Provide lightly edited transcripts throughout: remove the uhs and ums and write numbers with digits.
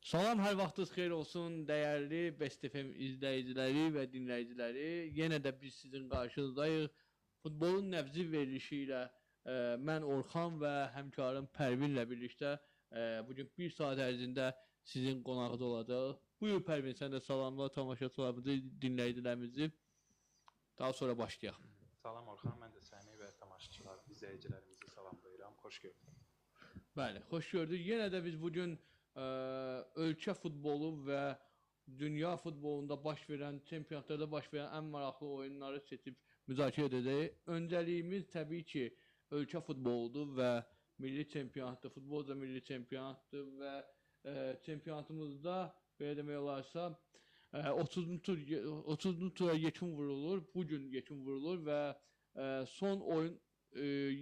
Salam, hər vaxtınız xeyir olsun, dəyərli Best FM izləyiciləri və dinləyiciləri. Yenə də biz sizin qarşınızdayıq. Futbolun nəbzi verilişi ilə mən Orxan və həmkarım Pərvinlə birlikdə bugün bir saat ərzində sizin qonağınız olacaq. Buyur Pərvin, sən də salamla tamaşaçılarımızı, dinləyicilərimizi. Daha sonra başlayaq. Salam Orxan, mən də səni və tamaşaçılar, izləyicilərimizi salamlayıram. Xoş gördük. Bəli, xoş gördük. Yenə də biz bugün ölkə futbolu və dünya futbolunda baş verən, çempionatlarda baş verən ən maraqlı oyunları seçib müzakirə edəcəyik. Öncəliyimiz təbii ki, ölkə futboludur və milli çempionatdır, futbolca milli çempionatdır və çempionatımızda belə demək olarsa 30-cu tura yekun vurulur, bugün yekun vurulur və son oyun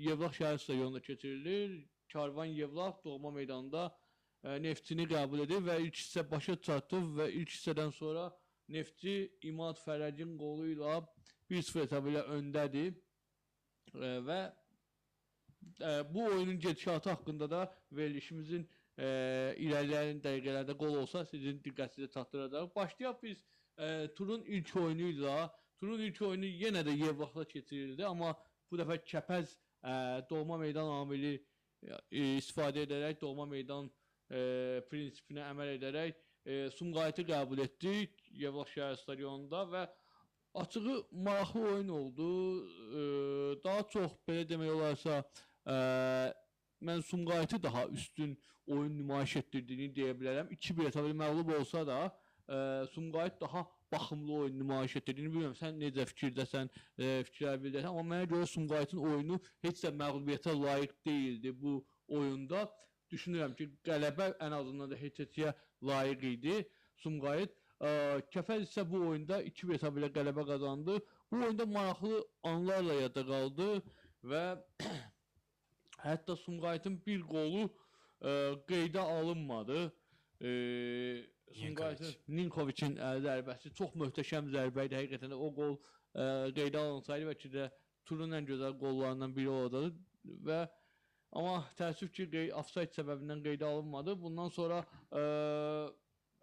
Yevlax şəhər stadionunda keçirilir. Karvan Yevlax doğma meydanında Neftçini qəbul edir və ilk hissə başa çatdı və ilk hissədən sonra Neftçi İmad Fərəcin qolu ilə 1-0 hesabı ilə öndədir və bu oyunun gedişatı haqqında da verilişimizin irəliləyən dəqiqələrdə qol olsa sizin diqqətinizə çatdıracaq. Başlayaq biz turun ilk oyunu ilə. Turun ilk oyunu yenə də Yevlaxda keçirildi, amma bu dəfə Kəpəz doğma meydan amili istifadə edərək, doğma meydan prinsipinə əməl edərək Sumqayıtı qəbul etdik Yevlax şəhər stadionunda və açığı maraqlı oyun oldu. Daha çox belə demək olarsa mən Sumqayıtı daha üstün oyun nümayiş etdirdiyini deyə bilərəm. 2-1 hesabı məğlub olsa da Sumqayıt daha baxımlı oyun nümayiş etdirdiyini bilmirəm. Sən necə fikirdəsən, fikirlər bildirsən, amma mənə görə Sumqayıtın oyunu heç də məğlubiyyətə layiq deyildi bu oyunda. Düşünürəm ki, qələbə ən azından da heç-heçiyə layiq idi Sumqayıt. Kəpəz isə bu oyunda 2-1 hesabı ilə qələbə qazandı. Bu oyunda maraqlı anlarla yadda qaldı və hətta Sumqayıtın bir qolu qeydə alınmadı. Sumqayıtın Ninkoviçin zərbəsi çox möhtəşəm zərbə idi. Həqiqətən də o qol qeydə alınsaydı bəlkə də turun ən gözəl qollarından biri olacaqdı və amma təəssüf ki, ofsayd səbəbindən qeydə alınmadı. Bundan sonra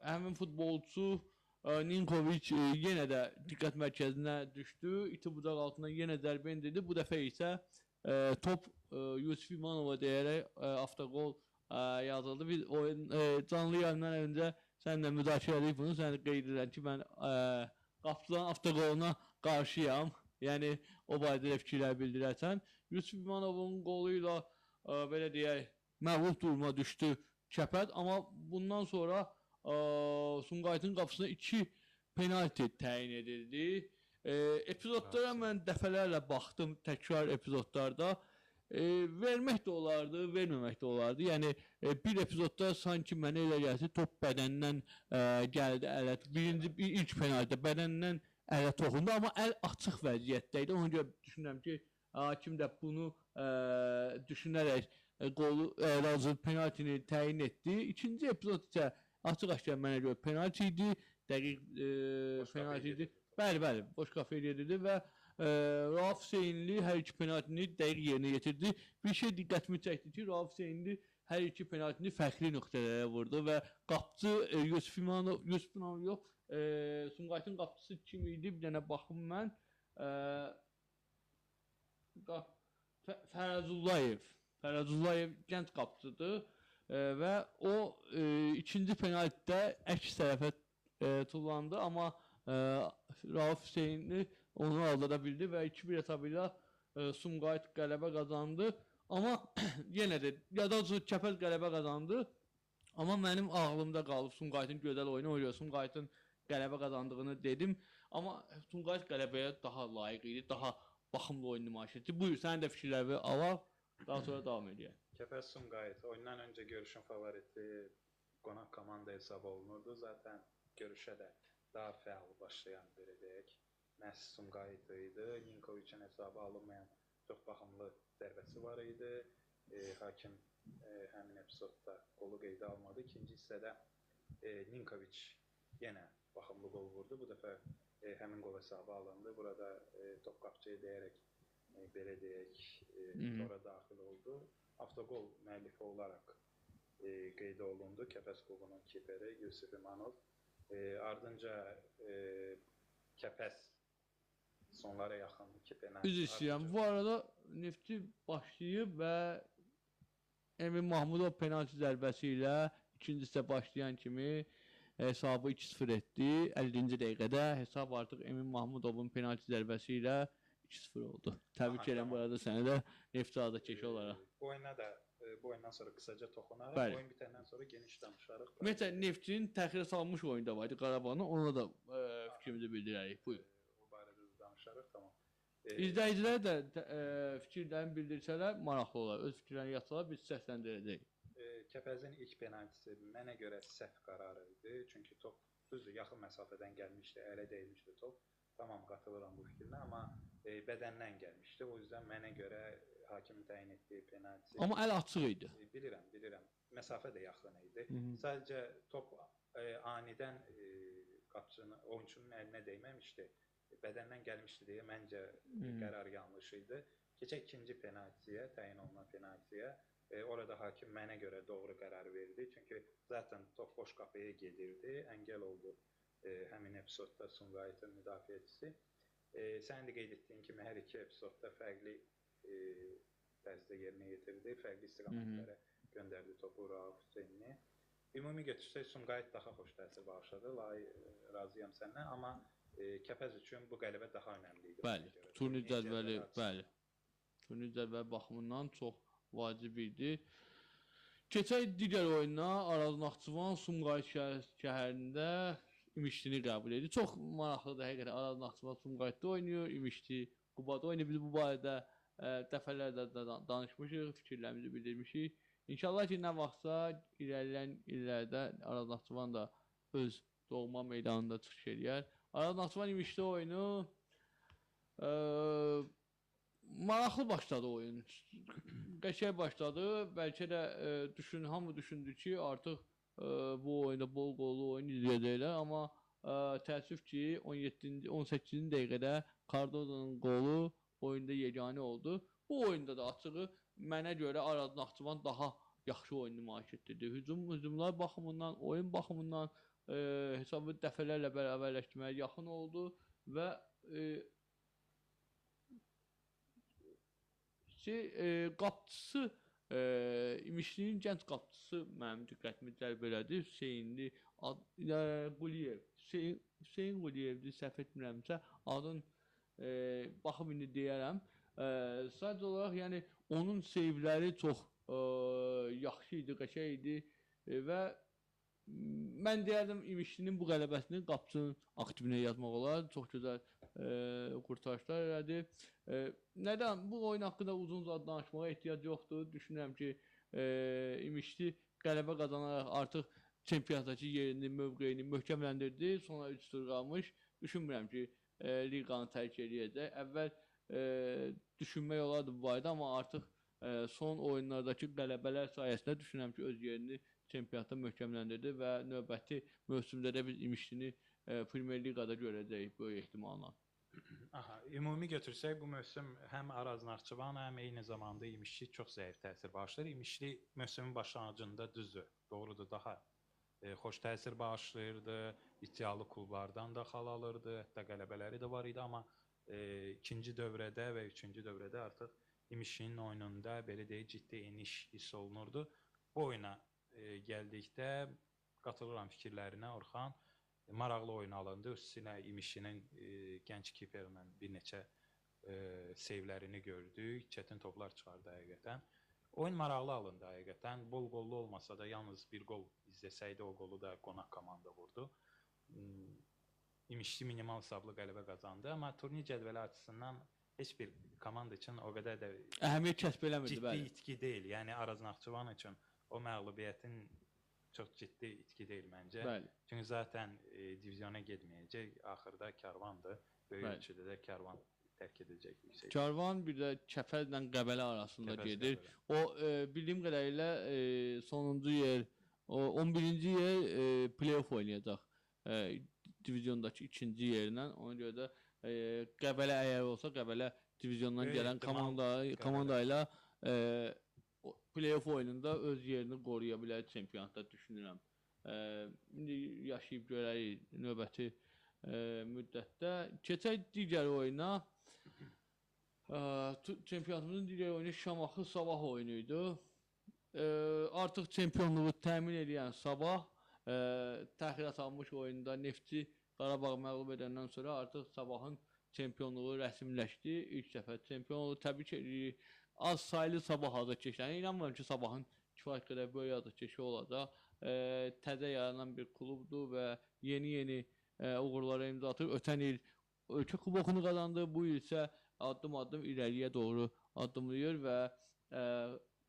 həmin futbolçu Ninkoviç yenə də diqqət mərkəzinə düşdü. İti bucaq altından yenə zərbə endirdi. Bu dəfə isə top Yusif İmanova deyərək avtoqol yazıldı. Biz oyun canlı yayımdan öncə səninlə müzakirə edirik bunu. Sən qeyd edirən ki, mən qapıdan avtoqoluna qarşıyam. Yəni, o barədə də fikirlər bildirərsən. Yusif İmanovun qolu ilə belə deyək, məğlub duruma düşdü Kəpəz. Amma bundan sonra Sumqayıtın qapısına 2 penalti təyin edildi. Epizodlara mən dəfələrlə baxdım, təkrar epizodlarda. Vermək də olardı, verməmək də olardı. Yəni, bir epizodda sanki mənə elə gəldi, top bədəndən gəldi ələ. Birinci, ilk penaltidə bədəndən ələ toxundu, amma əl açıq vəziyyətdə idi. Ona görə düşünürəm ki, hakim də bunu düşünərək qolu, penaltini təyin etdi. İkinci epizod isə açıq-aşkar mənə görə penalti idi, dəqiq penalti idi. Bəli, bəli, boş qapıya gedirdi və Rauf Hüseynli hər iki penaltini dəqiq yerinə yetirdi. Bir şey diqqətimi çəkdi ki, Rauf Hüseynli hər iki penaltini fərqli nöqtələrə vurdu və qapıcı Yusif İmanov, Yusif İmanov yox, Sumqayıtın qapıcısı kim idi? Bir dənə baxım mən. Fərəzullayev. Fərəzullayev gənc qapıcıdır və o ikinci penaltidə əks tərəfə tullandı, amma Rauf Hüseynli onu aldada bildi və 2-1 hesabı ilə Sumqayıt qələbə qazandı. Amma yenə də, ya da Kəpəz qələbə qazandı. Amma mənim ağlımda qalıb Sumqayıtın gözəl oyunu oynuyor. Sumqayıtın qələbə qazandığını dedim. Amma Sumqayıt qələbəyə daha layiq idi, daha baxımlı oyun nümayiş etdi. Buyur, sənin də fikirləri alaq, daha sonra davam edək. Kəpəz Sumqayıt oyundan öncə görüşün favoriti qonaq komanda hesab olunurdu. Zaten görüşə də daha fəal başlayan, belə deyək, məhz Sumqayıt idi. Ninkoviçin hesaba alınmayan çox baxımlı zərbəsi var idi. Hakim həmin epizodda qolu qeydə almadı. İkinci hissədə Ninkoviç yenə baxımlı qol vurdu. Bu dəfə həmin qol hesaba alındı. Burada top qapçıya deyərək, belə deyək, tora daxil oldu. Avtoqol müəllifi olaraq qeyd olundu. Kəpəz klubunun kiperi Yusif İmanov. Ardınca Kəpəz sonlara yaxın 2 penalti. Üzr istəyirəm. Bu arada Neftçi başlayıb və Emin Mahmudov penalti zərbəsi ilə ikinci hissə başlayan kimi hesabı 2-0 etdi. 50-ci dəqiqədə hesab artıq Emin Mahmudovun penalti zərbəsi ilə 2-0 oldu. Təbrik edirəm bu arada səni də Neftçi azarkeşi olaraq. Bu oyuna da bu oyundan sonra qısaca toxunarıq. Bəli. Oyun bitəndən sonra geniş danışarıq. Ümumiyyətlə Neftçinin təxirə salınmış oyunda var idi Qarabağın. Ona da fikrimizi bildirərik. Buyur. O barədə də danışarıq, tamam. İzləyicilər də fikirlərini bildirsələr maraqlı olar. Öz fikirlərini yazsalar biz səsləndirəcəyik. Kəpəzin ilk penaltisi mənə görə səhv qərarı idi. Çünki top düzdür, yaxın məsafədən gəlmişdi, ələ dəymişdi top. Tamam, qatılıram bu fikrinə, amma bədəndən gəlmişdi. O yüzden mənə görə hakimin təyin etdiyi penalti. Amma əl açıq idi. Bilirəm, bilirəm. Məsafə də yaxın idi. Sadəcə top anidən qapçının, oyunçunun əlinə dəyməmişdi. Bədəndən gəlmişdi deyə məncə qərar yanlış idi. Keçək ikinci penaltiyə, təyin olunan penaltiyə. Orada hakim mənə görə doğru qərar verdi. Çünki zaten top boş qapıya gedirdi. Əngəl oldu həmin epizodda Sumqayıtın müdafiəçisi. Sən də qeyd etdiyin kimi hər iki epizodda fərqli tərzdə yerinə yetirdi. Fərqli istiqamətlərə göndərdi topu Rauf Hüseynli. Ümumi götürsək Sumqayıt daha xoş təsir bağışladı. Razıyam səndən, amma Kəpəz üçün bu qələbə daha önəmli idi. Bəli, turnir cədvəli, bəli. Turnir cədvəli baxımından çox vacib idi. Keçək digər oyuna. Araz Naxçıvan Sumqayıt şəhərində İmişlini qəbul edir. Çox maraqlıdır həqiqətən. Araz Naxçıvan Sumqayıtda oynayır, İmişli Qubada oynayır. Biz bu barədə dəfələrlə də danışmışıq, fikirlərimizi bildirmişik. İnşallah ki, nə vaxtsa irəliləyən illərdə Araz Naxçıvan da öz doğma meydanında çıxış eləyər. Araz Naxçıvan İmişli oyunu maraqlı başladı oyun. Qəşəng başladı. Bəlkə də hamı düşündü ki, artıq bu oyunda bol qollu oyun izləyəcəklər. Amma təəssüf ki, 18-ci dəqiqədə Cardoza'nın qolu oyunda yeganə oldu. Bu oyunda da açığı mənə görə Araz Naxçıvan daha yaxşı oyun nümayiş etdirdi. Hücumlar baxımından, oyun baxımından hesabı dəfələrlə bərabərləşdirməyə yaxın oldu və qapçısı İmişlinin gənc qapçısı mənim diqqətimi cəlb elədi. Hüseynli Quliyev. Hüseyn Quliyevdir, səhv etmirəmsə, adın baxıb indi deyərəm. Sadəcə olaraq, yəni onun seyvləri çox yaxşı idi, qəşəng idi və mən deyərdim İmişlinin bu qələbəsini qapçının aktivinə yazmaq olar. Çox gözəl qurtarışlar elədi. Nədən? Bu oyun haqqında uzun uzadı danışmağa ehtiyac yoxdur. Düşünürəm ki, İmişli qələbə qazanaraq artıq çempionatdakı yerini, mövqeyini möhkəmləndirdi. Sonra 3 tur qalmış. Düşünmürəm ki, liqanı tərk eləyəcək. Əvvəl düşünmək olardı bu barədə, amma artıq son oyunlardakı qələbələr sayəsində düşünürəm ki, öz yerini çempionatda möhkəmləndirdi və növbəti mövsümdə də biz İmişlini Premyer Liqada görəcəyik böyük ehtimalla. Aha, ümumi götürsək bu mövsüm həm Araz Naxçıvan, həm eyni zamanda İmişli çox zəif təsir bağışlayır. İmişli mövsümün başlanğıcında düzdür, doğrudur, daha xoş təsir bağışlayırdı, iddialı klublardan da xal alırdı, hətta qələbələri də var idi, amma ikinci dövrədə və üçüncü dövrədə artıq İmişlinin oyununda belə deyək ciddi eniş hiss olunurdu. Bu oyuna gəldikdə qatılıram fikirlərinə Orxan. Maraqlı oyun alındı. Xüsusilə İmişlinin gənc kiperinin bir neçə seyvlərini gördük. Çətin toplar çıxardı həqiqətən. Oyun maraqlı alındı həqiqətən. Bol qollu olmasa da yalnız bir qol izləsəydi o qolu da qonaq komanda vurdu. İmişli minimal hesablı qələbə qazandı, amma turnir cədvəli açısından heç bir komanda üçün o qədər də əhəmiyyət kəsb eləmirdi. Ciddi itki deyil. Yəni Araz Naxçıvan üçün o məğlubiyyətin çox ciddi itki deyil məncə. Bəli. Çünki zaten divizyona getməyəcək. Axırda Karvandır. Böyük ölçüdə də Karvan tərk edəcək. Yüksək. Karvan bir də Kəpəzlə Qəbələ arasında gedir. O bildiyim qədərilə sonuncu yer, o 11-ci yer play-off oynayacaq. Divizyondakı ikinci yerlə. Ona görə də Qəbələ əgər olsa, Qəbələ divizyondan gələn komanda ilə play-off oyununda öz yerini qoruya bilər çempionatda düşünürəm. İndi yaşayıb görərik növbəti müddətdə. Keçək digər oyuna. Çempionatımızın digər oyunu Şamaxı Sabah oyunu idi. Artıq çempionluğu təmin edən Sabah təxirə salmış oyunda Neftçi Qarabağı məğlub edəndən sonra artıq Sabahın çempionluğu rəsmiləşdi. İlk dəfə çempion oldu. Təbrik edirik. Az saylı Sabah azarkeşlərinə. İnanmıram ki, Sabahın kifayət qədər böyük azarkeşi olacaq. Təzə yaranan bir klubdur və yeni-yeni uğurlara imza atır. Ötən il ölkə kubokunu qazandı. Bu il isə addım-addım irəliyə doğru addımlayır və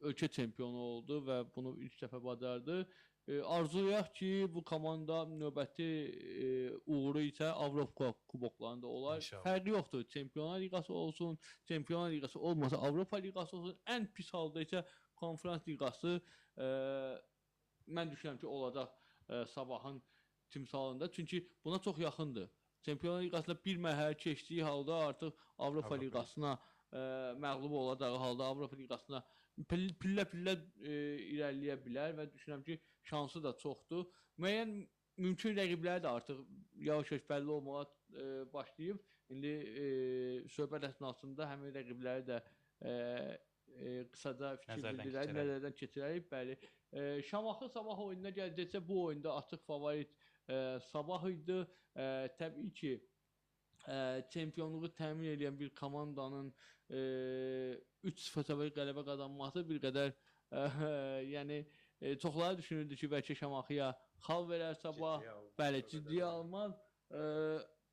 ölkə çempionu oldu və bunu ilk dəfə bacardı. Arzulayaq ki, bu komanda növbəti uğuru isə Avropa kuboklarında olar. İnşallah. Fərqi yoxdur. Çempionlar Liqası olsun, Çempionlar Liqası olmasa Avropa Liqası olsun, ən pis halda isə Konferans Liqası mən düşünürəm ki, olacaq Sabahın timsalında. Çünki buna çox yaxındır. Çempionlar Liqasında bir mərhələ keçdiyi halda artıq Avropa Liqasına məğlub olacağı halda Avropa Liqasına pillə-pillə irəliləyə bilər və düşünürəm ki, şansı da çoxdur. Müəyyən mümkün rəqibləri də artıq yavaş-yavaş bəlli olmağa başlayıb. İndi söhbət əsnasında həmin rəqibləri də qısaca fikir bildirək, nəzərdən keçirərik. Bəli. Şamaxı Sabah oyununa gələcəksə, bu oyunda açıq favorit Sabah idi. Təbii ki, çempionluğu təmin edən bir komandanın 3-0 qələbə qazanması bir qədər yəni çoxları düşünürdü ki, bəlkə Şamaxıya xal verər Sabah. Bəli, ciddiyə almaz.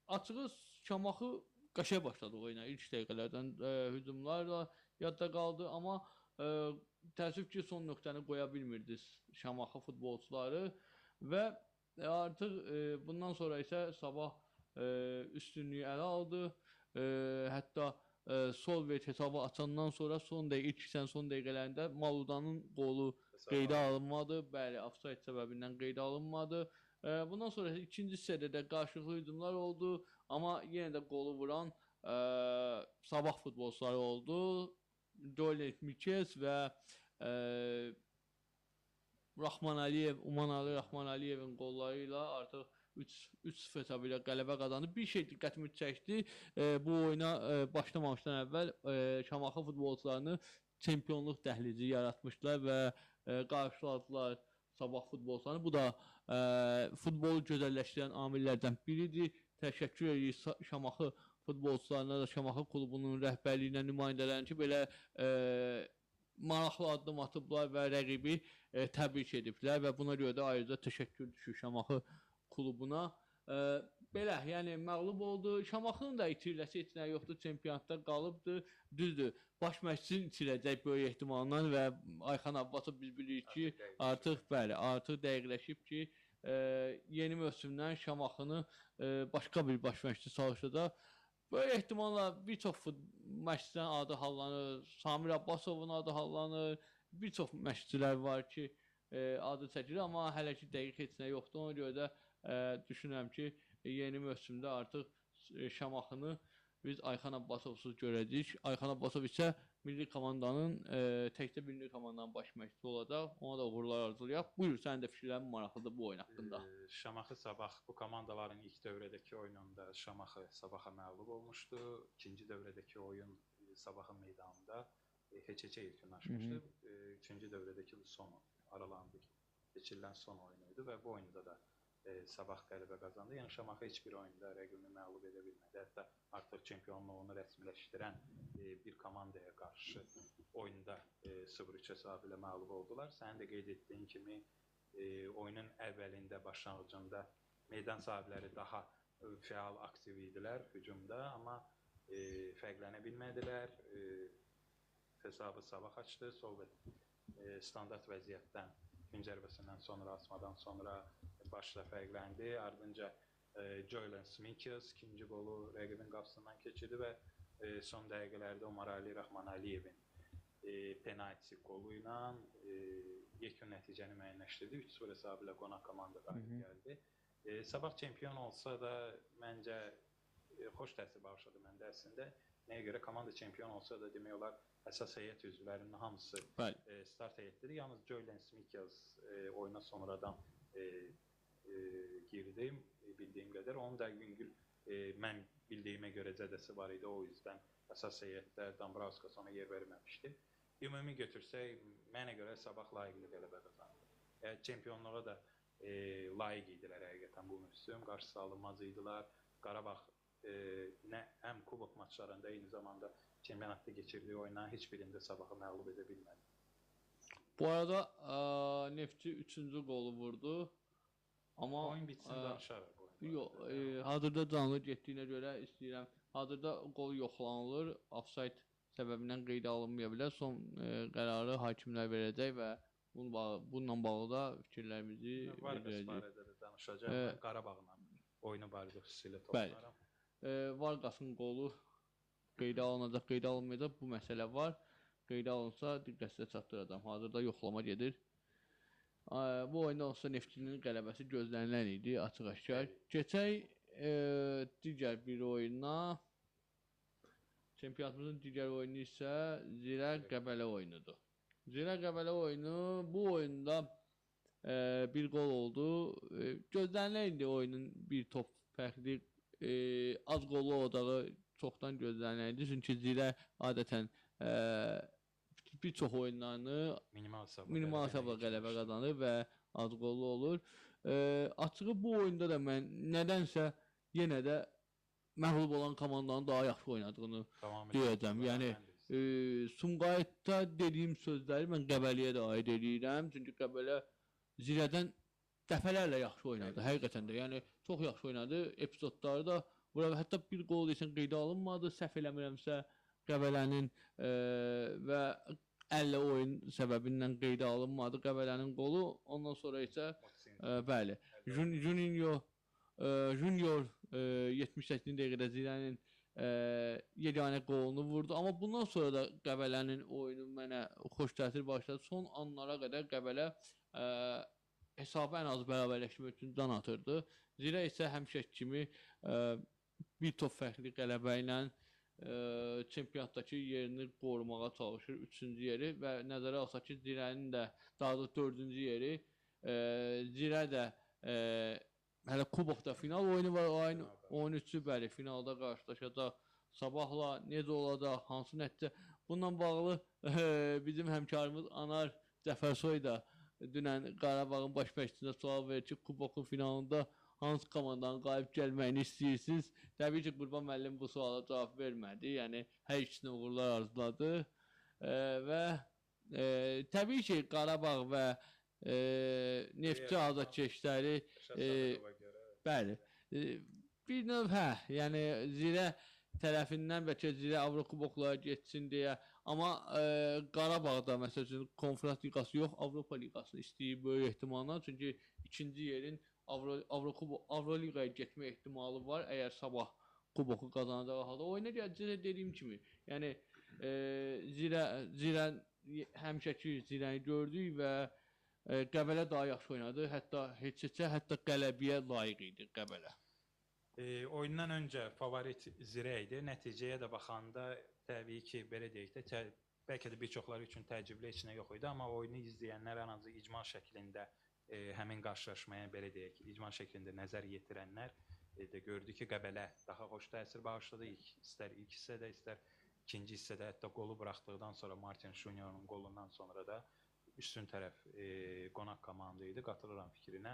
Açığı Şamaxı qəşəng başladı oyuna ilk dəqiqələrdən hücumlarla yadda qaldı, amma təəssüf ki, son nöqtəni qoya bilmirdi Şamaxı futbolçuları və artıq bundan sonra isə Sabah üstünlüyü ələ aldı. Hətta Solvet hesabı açandan sonra son dəqiqə, ilk hissənin son dəqiqələrində Maludanın qolu qeydə alınmadı. Bəli, ofsayd səbəbindən qeydə alınmadı. Bundan sonra ikinci hissədə də qarşılıqlı hücumlar oldu, amma yenə də qolu vuran Sabah futbolçuları oldu. Dolet Mikes və Rahmanaliyev, Umanali Rahmanaliyevin qolları ilə artıq 3-0 hesabı ilə qələbə qazandı. Bir şey diqqətimi çəkdi. Bu oyuna başlamamışdan əvvəl Şamaxı futbolçularını çempionluq dəhlizi yaratmışlar və qarşıladılar Sabah futbolçularını. Bu da futbolu gözəlləşdirən amillərdən biridir. Təşəkkür edirik Şamaxı futbolçularına da, Şamaxı klubunun rəhbərliyinə, nümayəndələrinə ki, belə maraqlı addım atıblar və rəqibi təbrik ediblər və buna görə də ayrıca təşəkkür düşür Şamaxı klubuna. Belə, yəni məğlub oldu. Şamaxının da itiriləsi heç nə yoxdur, çempionatda qalıbdır. Düzdür, baş məşqçisini itirəcək böyük ehtimalla və Ayxan Abbasov biz bilirik ki, artıq bəli, artıq dəqiqləşib ki, yeni mövsümdən Şamaxını başqa bir baş məşqçi çalışacaq. Böyük ehtimalla bir çox məşqçilərin adı hallanır, Samir Abbasovun adı hallanır, bir çox məşqçilər var ki, adı çəkilir, amma hələ ki dəqiq heç nə yoxdur. Ona görə də düşünürəm ki, yeni mövsümdə artıq Şamaxını biz Ayxan Abbasovsuz görəcəyik. Ayxan Abbasov isə milli komandanın, təkcə milli komandanın baş məşqçisi olacaq. Ona da uğurlar arzulayaq. Buyur, sənin də fikirlərin maraqlıdır bu oyun haqqında. Şamaxı Sabah bu komandaların ilk dövrədəki oyununda Şamaxı Sabaha məğlub olmuşdu. İkinci dövrədəki oyun Sabahın meydanında heç-heçə yekunlaşmışdı. Üçüncü dövrədəki bu son aralarında keçirilən son oyunuydu və bu oyunda da Sabah qələbə qazandı. Yəni Şamaxı heç bir oyunda rəqibini məğlub edə bilmədi. Hətta artıq çempionluğunu rəsmiləşdirən bir komandaya qarşı oyunda 0-3 hesabı ilə məğlub oldular. Sənin də qeyd etdiyin kimi oyunun əvvəlində, başlanğıcında meydan sahibləri daha fəal, aktiv idilər hücumda, amma fərqlənə bilmədilər. Hesabı Sabah açdı. Sol və standart vəziyyətdən, gün zərbəsindən sonra, atmadan sonra başla fərqləndi. Ardınca Joylan Smikels ikinci qolu rəqibin qapısından keçirdi və son dəqiqələrdə Umarali Rahmanaliyevin penalti qolu ilə yekun nəticəni müəyyənləşdirdi. 3-0 hesabı ilə qonaq komanda qalib gəldi. Sabah çempion olsa da məncə xoş təsir bağışladı məndə əslində. Nəyə görə komanda çempion olsa da demək olar əsas heyət üzvlərinin hamısı start heyətdir. Yalnız Julian Smikyas oyuna sonradan girdi bildiyim qədər. Onun da yüngül mən bildiyimə görə zədəsi var idi. O yüzden əsas heyətdə Dambrauskas ona yer verməmişdi. Ümumi götürsək, mənə görə Sabah layiqli qələbə qazandı. Çempionluğa da layiq idilər həqiqətən bu mövsüm. Qarşısı alınmaz idilər. Qarabağ nə həm kubok maçlarında, eyni zamanda çempionatda keçirdiyi oyunların heç birində Sabahı məğlub edə bilmədi. Bu arada Neftçi 3-cü qolu vurdu. Amma oyun bitsin danışarıq. Yox, hazırda canlı getdiyinə görə istəyirəm. Hazırda qol yoxlanılır. Offside səbəbindən qeydə alınmaya bilər. Son qərarı hakimlər verəcək və bununla bağlı da fikirlərimizi bildirəcəyik. Vargas barədə də danışacağam. Mən Qarabağla oyunu barədə xüsusilə toxunaram. Vargasın qolu qeydə alınacaq, qeydə alınmayacaq, bu məsələ var. Qeydə alınsa diqqət sizə çatdıracağam. Hazırda yoxlama gedir. Bu oyunda olsa Neftçinin qələbəsi gözlənilən idi, açıq-aşkar. Keçək digər bir oyuna. Çempionatımızın digər oyunu isə Zirə-Qəbələ oyunudur. Zirə-Qəbələ oyunu, bu oyunda bir qol oldu. Gözlənilən idi oyunun bir top fərqli, az qollu olacağı çoxdan gözlənilən idi. Çünki Zirə adətən bir çox oyunlarını minimal hesabla qələbə qazanır və az qollu olur. Açığı bu oyunda da mən nədənsə yenə də məğlub olan komandanın daha yaxşı oynadığını deyəcəm. Yəni Sumqayıtda dediyim sözləri mən Qəbələyə də aid edirəm. Çünki Qəbələ Zirədən dəfələrlə yaxşı oynadı. Həqiqətən də. Yəni çox yaxşı oynadı. Epizodları da bura hətta bir qol desən qeydə alınmadı. Səhv eləmirəmsə Qəbələnin və əllə oyun səbəbindən qeydə alınmadı Qəbələnin qolu. Ondan sonra isə bəli, Junior 78-ci dəqiqədə Zirənin yeganə qolunu vurdu. Amma bundan sonra da Qəbələnin oyunu mənə xoş təsir bağışladı. Son anlara qədər Qəbələ hesabı ən az bərabərləşmək üçün can atırdı. Zirə isə həmişəki kimi bir top fərqli qələbə ilə çempionatdakı yerini qorumağa çalışır, 3-cü yeri və nəzərə alsaq ki, Zirənin də daha da 4-cü yeri, Zirə də hələ kubokda final oyunu var, ayın 13-ü bəli, finalda qarşılaşacaq. Sabahla necə olacaq, hansı nəticə? Bununla bağlı bizim həmkarımız Anar Cəfərsoy da dünən Qarabağın baş məşqçisinə sual verir ki, kubokun finalında hansı komandanın qalib gəlməyini istəyirsiniz? Təbii ki, Qurban müəllim bu suala cavab vermədi. Yəni, hər ikisinə uğurlar arzuladı. Və təbii ki, Qarabağ və Neftçi azarkeşləri bəli, bir növ hə, yəni Zirə tərəfindən bəlkə Zirə Avrokuboklara getsin deyə, amma Qarabağda məsəl üçün Konferans Liqası yox, Avropa Liqasını istəyir böyük ehtimalla, çünki ikinci yerin Avroliqaya getmə ehtimalı var, əgər Sabah kuboku qazanacağı halda. Oyuna gələcəksə dediyim kimi, yəni Zirə həmişəki Zirəni gördük və Qəbələ daha yaxşı oynadı, hətta heç-heçə, hətta qələbiyə layiq idi Qəbələ. Oyundan öncə favorit Zirə idi. Nəticəyə də baxanda təbii ki, belə deyək də, bəlkə də bir çoxları üçün təəccüblü heç nə yox idi, amma oyunu izləyənlər ən azı icmal şəklində həmin qarşılaşmaya belə deyək, icmal şəklində nəzər yetirənlər də gördü ki, Qəbələ daha xoş təsir bağışladı. İstər ilk hissədə, istər ikinci hissədə, hətta qolu buraxdıqdan sonra Martin Junior'un qolundan sonra da üstün tərəf qonaq komanda idi, qatılıram fikrinə.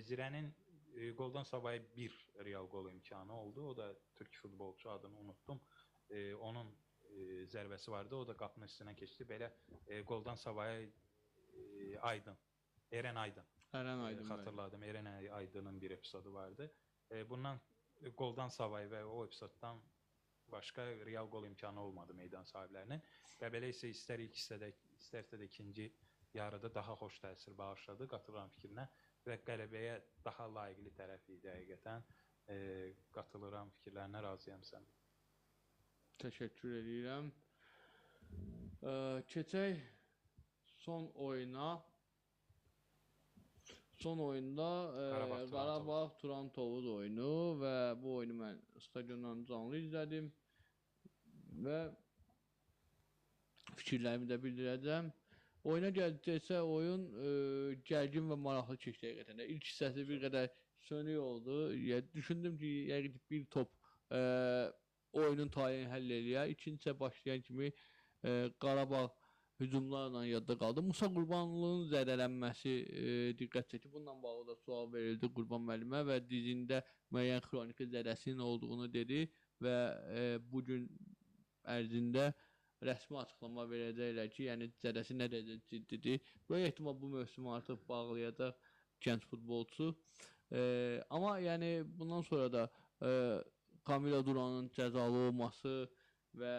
Zirənin qoldan savayı bir real qol imkanı oldu. O da türk futbolçu, adını unutdum. Onun zərbəsi vardı, o da qapının üstündən keçdi. Belə qoldan savayı Aydın, Eren Aydın. Eren Aydın. Xatırladım, Eren Aydın'ın bir epizodu vardı. Bundan qoldan savayı və o epizoddan başqa real qol imkanı olmadı meydan sahiblərinin. Qəbələ isə istər ilk hissədə, istərsə də ikinci yarıda daha xoş təsir bağışladı, qatılıram fikrinə və qələbəyə daha layiqli tərəf idi həqiqətən. Qatılıram fikirlərinə, razıyam sən. Təşəkkür edirəm. Keçək son oyuna. Son oyunda Qarabağ Turan Tovuz oyunu və bu oyunu mən stadiondan canlı izlədim. Və fikirlərimi də bildirəcəm. Oyuna gəldikdə isə oyun gərgin və maraqlı keçdi həqiqətən də. İlk hissəsi bir qədər sönük oldu. Yəni, düşündüm ki, yəqin ki, bir top oyunun taleyini həll eləyər. İkinci hissə başlayan kimi Qarabağ hücumlarla yadda qaldı. Musa Qurbanlının zədələnməsi diqqət çəkdi. Bununla bağlı da sual verildi Qurban müəllimə və dizində müəyyən xroniki zədəsinin olduğunu dedi və bu gün ərzində rəsmi açıqlama verəcəklər ki, yəni zədəsi nə dərəcədə ciddidir. Böyük ehtimal bu mövsümü artıq bağlayacaq gənc futbolçu. Amma yəni bundan sonra da Camilo Duranın cəzalı olması və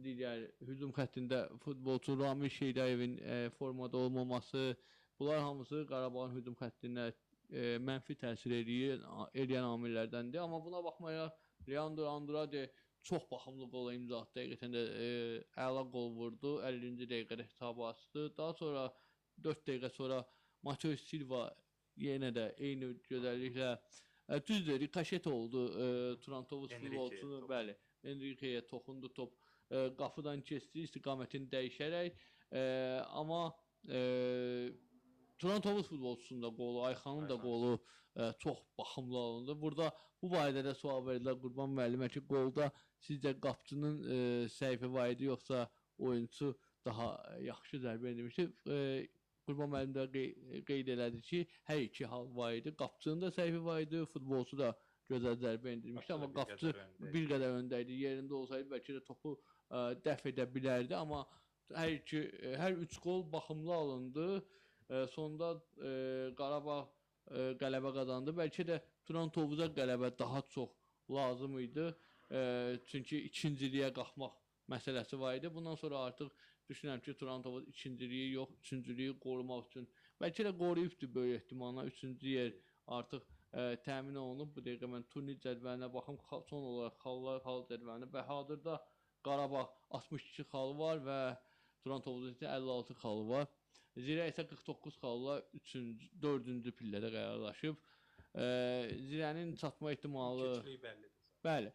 digər hücum xəttində futbolçu Ramil Şeydayevin formada olmaması, bunlar hamısı Qarabağın hücum xəttinə mənfi təsir eləyən amillərdəndir. Amma buna baxmayaraq Leandro Andrade çox baxımlı qola imza atdı. Həqiqətən də əla qol vurdu. 50-ci dəqiqədə hesabı açdı. Daha sonra 4 dəqiqə sonra Mateus Silva yenə də eyni gözəlliklə düzdür, rikoşet oldu Turan Tovuz futbolçunu, bəli, Enrique'yə toxundu top, qapıdan keçdi, istiqamətini dəyişərək, amma Turan Tovuz futbolçusunun da qolu, Ayxanın da qolu çox baxımlı alındı. Burada bu barədə də sual verdilər Qurban müəllimə ki, qolda sizcə qapçının səhvi var idi, yoxsa oyunçu daha yaxşı zərbə endirmişdi? Qurban müəllim də qeyd elədi ki, hər iki hal var idi. Qapçının da səhvi var idi, futbolçu da gözəl zərbə endirmişdi, amma qapçı bir qədər öndə idi. Yerində olsaydı bəlkə də topu dəf edə bilərdi, amma hər üç qol baxımlı alındı. Sonda Qarabağ qələbə qazandı. Bəlkə də Turan Tovuza qələbə daha çox lazım idi. Çünki ikinciliyə qalxmaq məsələsi var idi. Bundan sonra artıq düşünürəm ki, Turan Tovuz ikinciliyi yox, üçüncülüyü qorumaq üçün. Bəlkə də qoruyubdur böyük ehtimalla. Üçüncü yer artıq təmin olunub. Bu dəqiqə mən turnir cədvəlinə baxım. Son olaraq xallar, xal cədvəlinə. Və hazırda Qarabağ 62 xalı var və Turan Tovuzun isə 56 xalı var. Zirə isə 49 xalla 4-cü pillədə qərarlaşıb. Zirənin çatma ehtimalı... İkinciliyi bəllidir. Bəli.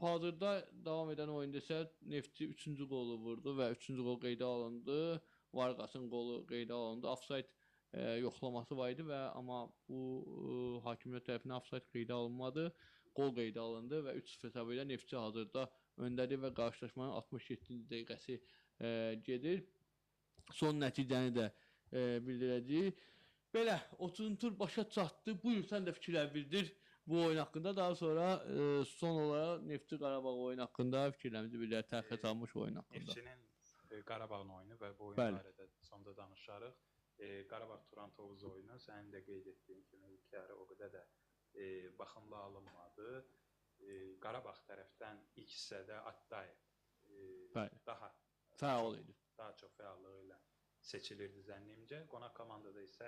Hazırda davam edən oyunda isə Neftçi 3-cü qolu vurdu və 3-cü qol qeydə alındı. Vargasın qolu qeydə alındı. Offside yoxlaması var idi və amma bu hakimiyyət tərəfindən offside qeydə alınmadı. Qol qeydə alındı və 3-0 hesabı ilə Neftçi hazırda öndədir və qarşılaşmanın 67-ci dəqiqəsi gedir. Son nəticəni də bildirəcəyik. Belə, 30-cu tur başa çatdı. Buyur, sən də fikirlər bildir bu oyun haqqında. Daha sonra son olaraq Neftçi Qarabağ oyun haqqında fikirlərimizi bildirək, təxirə salmış oyun haqqında. Neftçinin Qarabağın oyunu və bu oyun barədə sonda danışarıq. Qarabağ Turan Tovuz oyunu, sənin də qeyd etdiyin kimi ilk yarı o qədər də baxımlı alınmadı. Qarabağ tərəfdən ilk hissədə Attayev daha fəal idi. Daha çox fəallığı ilə seçilirdi zənnimcə. Qonaq komandada isə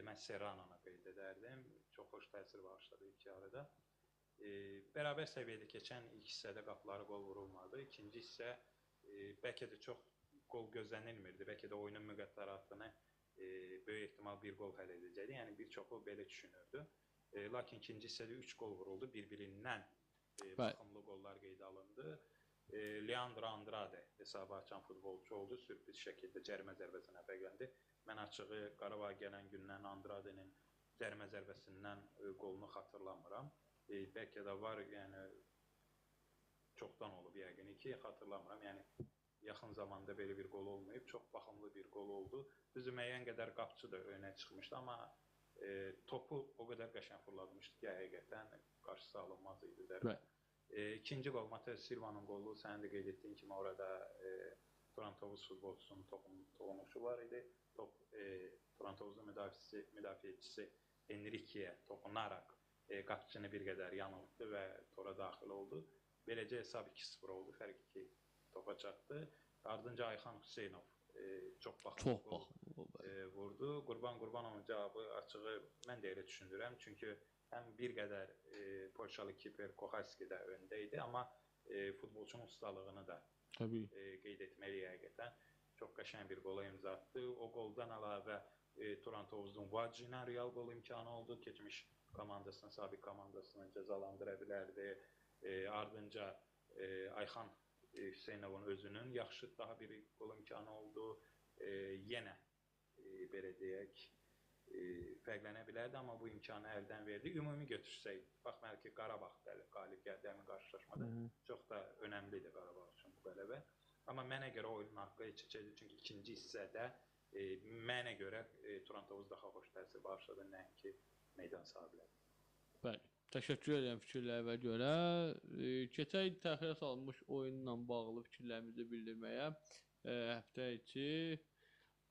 mən Serrano'na qeyd edərdim. Çox xoş təsir bağışladı ilk yarıda. Bərabər səviyyədə keçən ilk hissədə qapılara qol vurulmadı. İkinci hissə bəlkə də çox qol gözlənilmirdi. Bəlkə də oyunun müqəddəratını böyük ehtimal bir qol həll edəcəkdi. Yəni bir çoxu belə düşünürdü. Lakin ikinci hissədə 3 qol vuruldu. Bir-birindən baxımlı qollar qeydə alındı. Leandro Andrade hesabı açan futbolçu oldu. Sürpriz şəkildə cərimə zərbəsinə fərqləndi. Mən açığı Qarabağa gələn gündən Andrade'nin cərimə zərbəsindən qolunu xatırlamıram. Bəlkə də var, yəni çoxdan olub yəqin ki, xatırlamıram. Yəni yaxın zamanda belə bir qol olmayıb. Çox baxımlı bir qol oldu. Düzü müəyyən qədər qapçı da önə çıxmışdı, amma topu o qədər qəşəng fırlatmışdı ki, həqiqətən qarşısı alınmaz idi zərbə. İkinci qol Mateus Silva'nın qolu, sənin də qeyd etdiyin kimi orada Turan Tovuz futbolçusunun toxunuşu var idi. Top Turan Tovuzun müdafiəçisi Enrique'yə toxunaraq qapçını bir qədər yanıltdı və tora daxil oldu. Beləcə hesab 2-0 oldu, fərq 2 topa çatdı. Ardınca Ayxan Hüseynov çox baxımlı qol vurdu. Qurban Qurbanovun cavabı açığı mən də elə düşünürəm. Çünki həm bir qədər Polşalı kiper Kohalski də öndə idi, amma futbolçunun ustalığını da qeyd etməliyik həqiqətən. Çox qəşəng bir qola imza atdı. O qoldan əlavə Turan Tovuzun Vacı ilə real qol imkanı oldu. Keçmiş komandasını, sabiq komandasını cəzalandıra bilərdi. Ardınca Ayxan Hüseynovun özünün yaxşı daha bir qol imkanı oldu. Yenə belə deyək, fərqlənə bilərdi, amma bu imkanı əldən verdi. Ümumi götürsək, baxmayaraq ki, Qarabağ qalib gəldi həmin qarşılaşmada. Çox da önəmlidir Qarabağ üçün bu qələbə. Amma mənə görə oyunun haqqı keçəcəkdi, çünki ikinci hissədə mənə görə Turan Tovuz daha xoş təsir bağışladı, nəinki meydan sahibləri. Bəli, təşəkkür edirəm fikirlərinə görə. Keçək təxirə salınmış oyunla bağlı fikirlərimizi bildirməyə. Həftə içi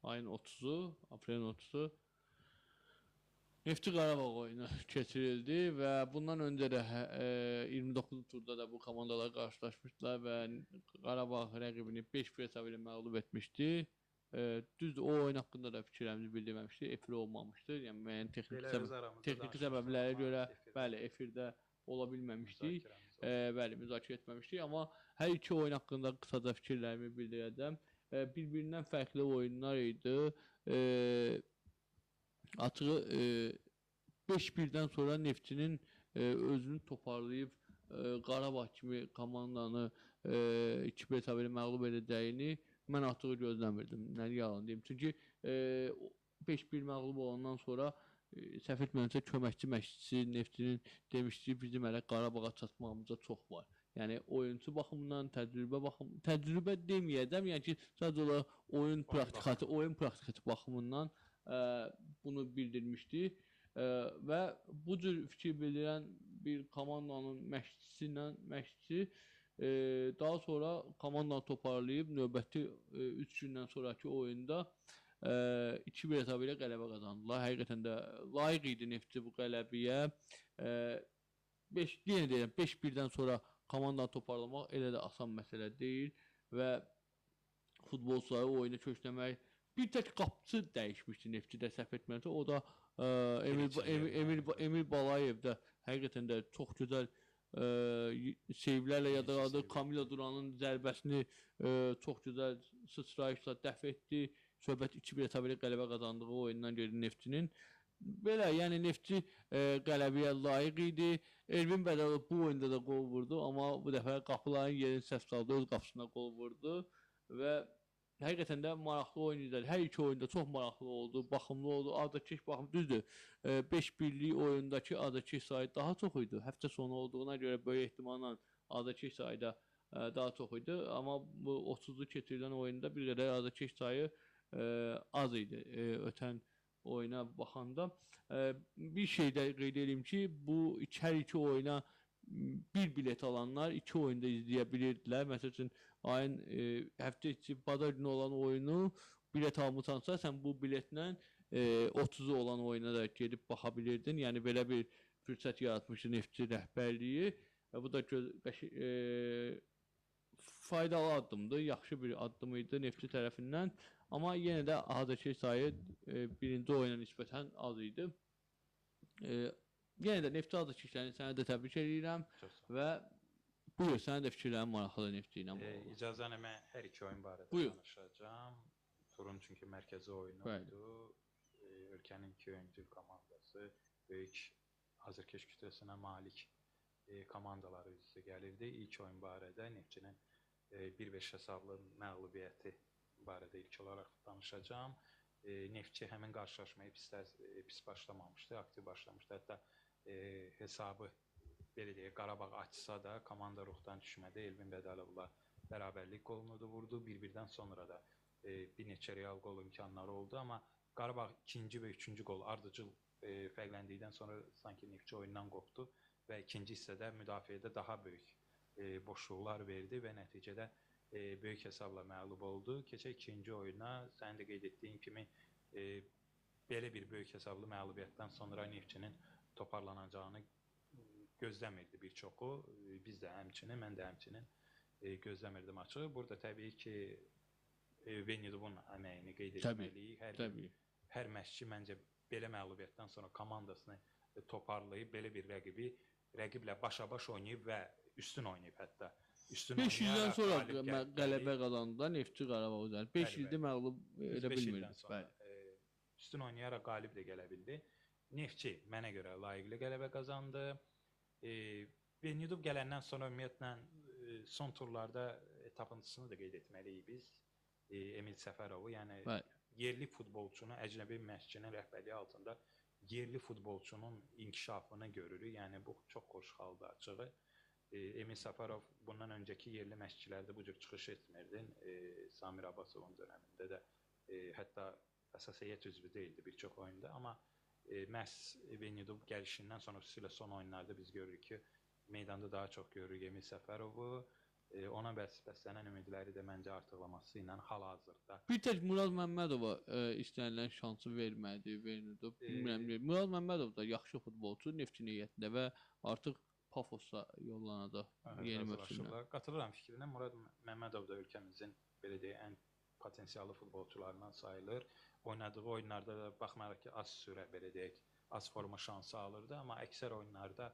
ayın 30-u, aprelin 30-u Neftçi Qarabağ oyunu keçirildi və bundan öncə də 29-cu turda da bu komandalar qarşılaşmışdılar və Qarabağ rəqibini 5-1 hesabı ilə məğlub etmişdi. Düzdür, o oyun haqqında da fikirlərimizi bildirməmişdik, efir olmamışdı. Yəni müəyyən texniki səbəblərə görə, bəli, efirdə ola bilməmişdik. Bəli, müzakirə etməmişdik, amma hər iki oyun haqqında qısaca fikirlərimi bildirəcəm. Bir-birindən fərqli oyunlar idi. Açığı 5-1-dən sonra Neftçinin özünü toparlayıb Qarabağ kimi komandanı 2-1 hesabı ilə məğlub edəcəyini mən artıq gözləmirdim. Nə yalan deyim. Çünki 5-1 məğlub olandan sonra səhv etmirəmsə köməkçi məşqçisi Neftçinin demişdi ki, bizim hələ Qarabağa çatmağımıza çox var. Yəni oyunçu baxımından, təcrübə baxımından, təcrübə deməyəcəm, yəni ki, sadəcə olaraq oyun praktikası baxımından bunu bildirmişdi və bu cür fikir bildirən bir komandanın məşqçisi daha sonra komandanı toparlayıb növbəti 3 gündən sonraki oyunda 2-1 hesabı ilə qələbə qazandılar. Həqiqətən də layiq idi Neftçi bu qələbəyə. Yenə deyirəm, 5-1-dən sonra komandanı toparlamaq elə də asan məsələ deyil və futbolçuları oyuna kökləmək. Bir tək qapıcı dəyişmişdi Neftçidə səhv etmirəmsə, o da Emil Balayev də həqiqətən də çox gözəl seyvlərlə yada qaldı. Kamila Duranın zərbəsini çox gözəl sıçrayışla dəf etdi. Söhbət 2-1 hesabı ilə qələbə qazandığı oyundan gedir Neftçinin. Belə, yəni Neftçi qələbəyə layiq idi. Elvin Bədəlov bu oyunda da qol vurdu, amma bu dəfə qapıların yerini səhv saldı, öz qapısına qol vurdu və həqiqətən də maraqlı oyun idi. Hər iki oyunda çox maraqlı oldu, baxımlı oldu. Azarkeş baxım, düzdür, 5-1-lik oyundakı azarkeş sayı daha çox idi. Həftə sonu olduğuna görə böyük ehtimalla azarkeş sayı da daha çox idi. Amma bu 30-lu keçirilən oyunda bir qədər azarkeş sayı az idi ötən oyuna baxanda. Bir şey də qeyd edeyim ki, bu hər iki oyuna bir bilet alanlar iki oyunda izləyə bilirdilər. Məsəl üçün, ayın həftə içi bazar günü olan oyunu bilet almısansa, sən bu biletlə 30-u olan oyuna da gedib baxa bilirdin. Yəni, belə bir fürsət yaratmışdı Neftçi rəhbərliyi. Bu da faydalı addımdır, yaxşı bir addım idi Neftçi tərəfindən. Amma yenə də azarkeş sayı birinci oyuna nisbətən az idi. Yenə də Neftçi azarkeşlərini sənə də təbrik edirəm və buyur, sənə də fikirlərin maraqlıdır Neftçi ilə bağlı. İcazənlə mən hər iki oyun barədə danışacağam. Turun çünki mərkəzi oyunu idi. Ölkənin iki öncül komandası böyük azarkeş kütləsinə malik komandaları üz-üzə gəlirdi. İlk oyun barədə Neftçinin 1-5 hesablı məğlubiyyəti barədə ilk olaraq danışacağam. Neftçi həmin qarşılaşmayı pis başlamamışdı, aktiv başlamışdı. Hətta hesabı, belə deyək, Qarabağ açsa da komanda ruhdan düşmədi. Elvin Bədəlovla bərabərlik qolunu da vurdu. Bir-birdən sonra da bir neçə real qol imkanları oldu. Amma Qarabağ ikinci və üçüncü qol ardıcıl fərqləndikdən sonra sanki Neftçi oyundan qopdu və ikinci hissədə müdafiədə daha böyük boşluqlar verdi və nəticədə böyük hesabla məğlub oldu. Keçək ikinci oyuna, sənin də qeyd etdiyin kimi belə bir böyük hesablı məğlubiyyətdən sonra Neftçinin toparlanacağını gözləmirdi bir çoxu. Biz də həmçinin, mən də həmçinin gözləmirdim açığı. Burada təbii ki, Venidovun əməyini qeyd etməliyik. Hər məşqçi məncə belə məğlubiyyətdən sonra komandasını toparlayıb, belə bir rəqiblə başa-baş oynayıb və üstün oynayıb hətta. 5 ildən sonra qələbə qazandılar Neftçi Qarabağ üzərində. 5 ildə məğlub edə bilmirdi. Üstün oynayaraq qalib də gələ bildi. Neftçi mənə görə layiqli qələbə qazandı. Venidov gələndən sonra ümumiyyətlə son turlarda tapıntısını da qeyd etməliyik biz. Emil Səfərovu, yəni yerli futbolçunu əcnəbi məşqçinin rəhbərliyi altında yerli futbolçunun inkişafını görürük. Yəni bu çox xoş haldır açığı. Emil Səfərov bundan öncəki yerli məşqçilərdə bu cür çıxış etmirdi. Samir Abbasovun dönəmində də hətta əsas heyət üzvü deyildi bir çox oyunda, amma məhz Vernidub gəlişindən sonra xüsusilə son oyunlarda biz görürük ki, meydanda daha çox görürük Emil Səfərovu. Ona bəslənən ümidləri də məncə artıqlaması ilə hal-hazırda. Bir tək Murad Məmmədova istənilən şansı vermədi, Vernidub. Bilmirəm. Murad Məmmədov da yaxşı futbolçu Neftçinin heyətində və artıq Pafosa yollanacaq yeni mövsümdə. Qatılıram fikrinə. Murad Məmmədov da ölkəmizin belə deyək ən potensiallı futbolçularından sayılır. Oynadığı oyunlarda da baxmayaraq ki, az sürə belə deyək, az forma şansı alırdı, amma əksər oyunlarda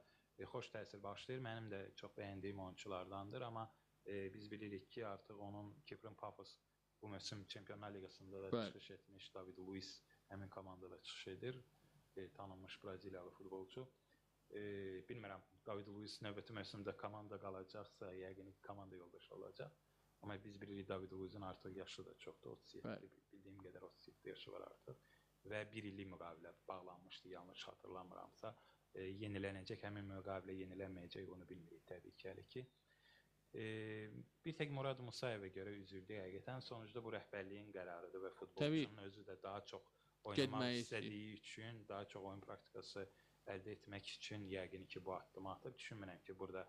xoş təsir bağışlayır. Mənim də çox bəyəndiyim oyunçulardandır, amma biz bilirik ki, artıq onun Kiprin Pafos bu mövsüm Çempionlar Liqasında da çıxış etmiş, David Luiz həmin komandada çıxış edir, tanınmış Braziliyalı futbolçu. Bilmirəm, David Luiz növbəti mövsümdə komanda qalacaqsa, yəqin ki, komanda yoldaşı olacaq. Amma biz bilirik David Luizin artıq yaşı da çoxdur, 37, bildiyim qədər 37 yaşı var artıq və bir illik müqavilə bağlanmışdı, yanlış xatırlamıramsa, yenilənəcək, həmin müqavilə yenilənməyəcək, onu bilmirik təbii ki, hələ ki. Bir tək Murad Musayevə görə üzüldü həqiqətən. Sonuçta bu rəhbərliyin qərarıdır və futbolçunun özü də daha çox oynamaq istədiyi üçün, daha çox oyun praktikası əldə etmək üçün yəqin ki, bu addımı atıb. Düşünmürəm ki, burada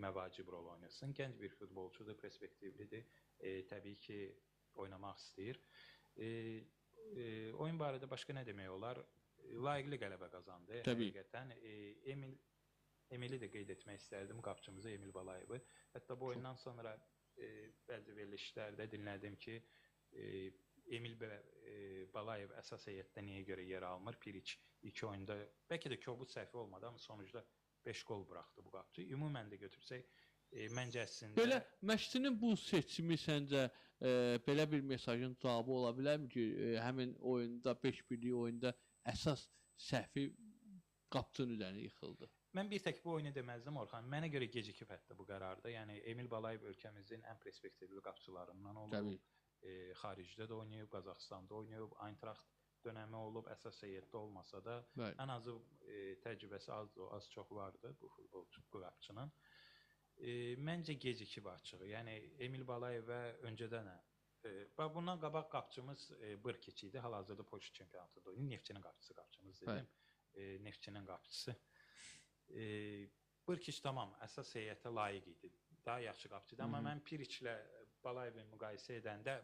məvacib rol oynasın. Gənc bir futbolçudur, perspektivlidir. Təbii ki, oynamaq istəyir. Oyun barədə başqa nə demək olar? Layiqli qələbə qazandı. Həqiqətən. Emili də qeyd etmək istərdim, qapçımızı Emil Balayevi. Hətta bu oyundan sonra bəzi verilişlərdə dinlədim ki, Emil Balayev əsas heyətdə niyə görə yer almır? Piriç iki oyunda, bəlkə də kobud səhvi olmadı, amma sonuçda 5 qol buraxdı bu qapçı. Ümumən də götürsək, məncə əslində... Belə, məşqçinin bu seçimi səncə belə bir mesajın cavabı ola bilərmi ki, həmin oyunda, 5-1-lik oyunda əsas səhvi qapçının üzərinə yıxıldı? Mən bir tək bu oyunu deməzdim, Orxan. Mənə görə gecikib hətta bu qərarda. Yəni, Emil Balayev ölkəmizin ən perspektivli qapçılarından olub. Xaricdə də oynayıb, Qazaxıstanda oynayıb, Eintracht dönəmi olub, əsas heyətdə olmasa da ən azı təcrübəsi az çox vardı bu futbolçu, bu qapçının. Məncə gecikib açığı. Yəni, Emil Balayevə öncədən bundan qabaq qapçımız Bırkiç idi. Hal-hazırda Polşa çempionatında oynayır. Neftçinin qapçısı qapçımız dedim. Neftçinin qapçısı. Bırkiç tamam, əsas heyətə layiq idi. Daha yaxşı qapçıydı. Amma mən Piriçlə Balayev'i müqayisə edəndə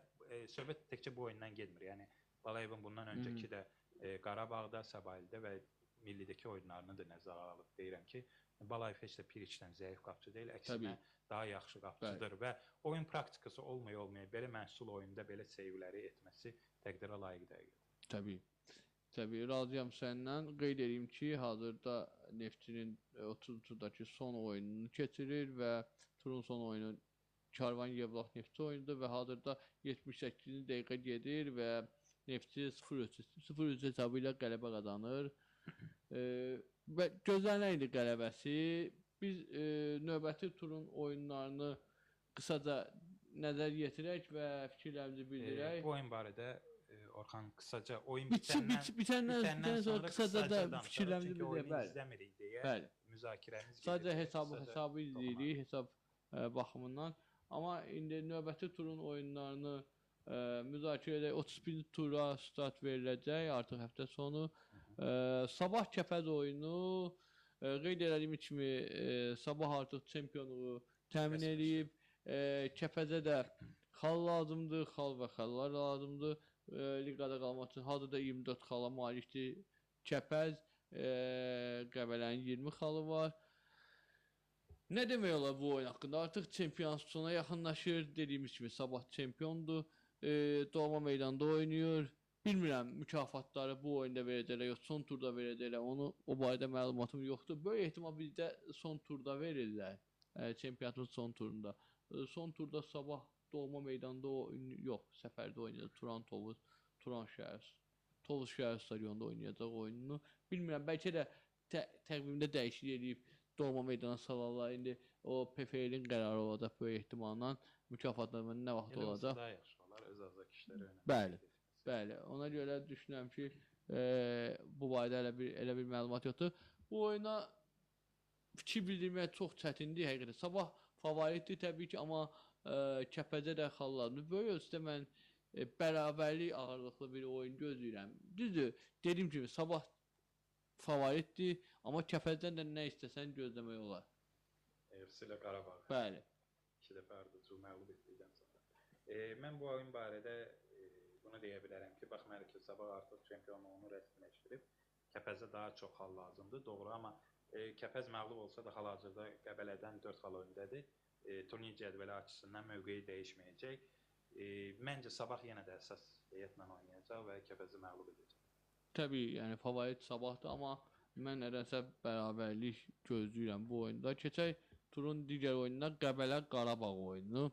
söhbət təkcə bu oyundan getmir. Yəni, Balayevin bundan öncəki də Qarabağda, Səbaildə və millidəki oyunlarını da nəzərə alıb deyirəm ki, Balayev heç də Piriçdən zəif qapçı deyil, əksinə daha yaxşı qapçıdır və oyun praktikası olmaya belə məhsul oyunda belə seyvləri etməsi təqdirə layiq deyil. Təbii. Təbii, razıyam səndən. Qeyd edeyim ki, hazırda Neftçinin 30 turdakı son oyununu keçirir və turun son oyunu Karvan Yevlax Neftçi oyunudur və hazırda 78-ci dəqiqə gedir və Neftçi 0-3 hesabı ilə qələbə qazanır. Və gözlənilən idi qələbəsi. Biz növbəti turun oyunlarını qısaca nəzər yetirək və fikirlərimizi bildirək. Bu oyun barədə Orxan qısaca oyun bitəndən sonra qısaca da fikirlərimizi bildirək. Çünki oyunu izləmirik deyə müzakirəmiz gedir. Sadəcə hesabı izləyirik, hesab baxımından. Amma indi növbəti turun oyunlarını müzakirə edək. 31-ci tura start veriləcək artıq həftə sonu. Sabah Kəpəz oyunu qeyd elədiyim kimi Sabah artıq çempionluğu təmin edib. Kəpəzə də xal lazımdır, xal və xallar lazımdır. Liqada qalmaq üçün hazırda 24 xala malikdir Kəpəz, Qəbələnin 20 xalı var. Nə demək olar bu oyun haqqında? Artıq çempion sona yaxınlaşır. Dediyimiz kimi Sabah çempiondur. Doğma meydanda oynayır. Bilmirəm mükafatları bu oyunda verəcəklər, yox son turda verəcəklər. Onu o barədə məlumatım yoxdur. Böyük ehtimal bizdə son turda verirlər. Çempionatın son turunda. Son turda Sabah doğma meydanda yox, səfərdə oynayacaq. Turan Tovuz, Turan şəhər, Tovuz şəhər stadionunda oynayacaq oyununu. Bilmirəm, bəlkə də təqvimdə dəyişiklik eləyib doğma meydana salarlar. İndi O PFL-in qərarı olacaq böyük ehtimalla. Mükafatlandırma nə vaxt Elə olsa olacaq? daha yaxşı olar, öz azarkeşləri önəmli. Bəli. Bəli, ona görə düşünürəm ki, bu barədə elə bir məlumat yoxdur. Bu oyuna fikir bildirmək çox çətindir həqiqətən. Sabah favoritdir təbii ki, amma Kəpəzə də xallardır. Böyük ölçüdə mən bərabərlik ağırlıqlı bir oyun gözləyirəm. Düzdür, dediyim kimi Sabah favoritdir, amma Kəpəzdən də nə istəsən gözləmək olar. Xüsusilə Qarabağ. Bəli. 2 dəfə Ardıcı məğlub etdikdən sonra. Mən bu oyun barədə bunu deyə bilərəm ki, baxmayaraq ki, Sabah artıq çempionluğunu rəsmiləşdirib, Kəpəzə daha çox xal lazımdır, doğru, amma Kəpəz məğlub olsa da hal-hazırda Qəbələdən 4 xal öndədir. Turnir cədvəli açısından mövqeyi dəyişməyəcək. Məncə Sabah yenə də əsas heyətlə oynayacaq və Kəpəzi məğlub edəcək. Təbii, yəni favorit Sabahdır, amma mən nədənsə bərabərlik gözləyirəm bu oyunda. Keçək turun digər oyununa, Qəbələ Qarabağ oyunu.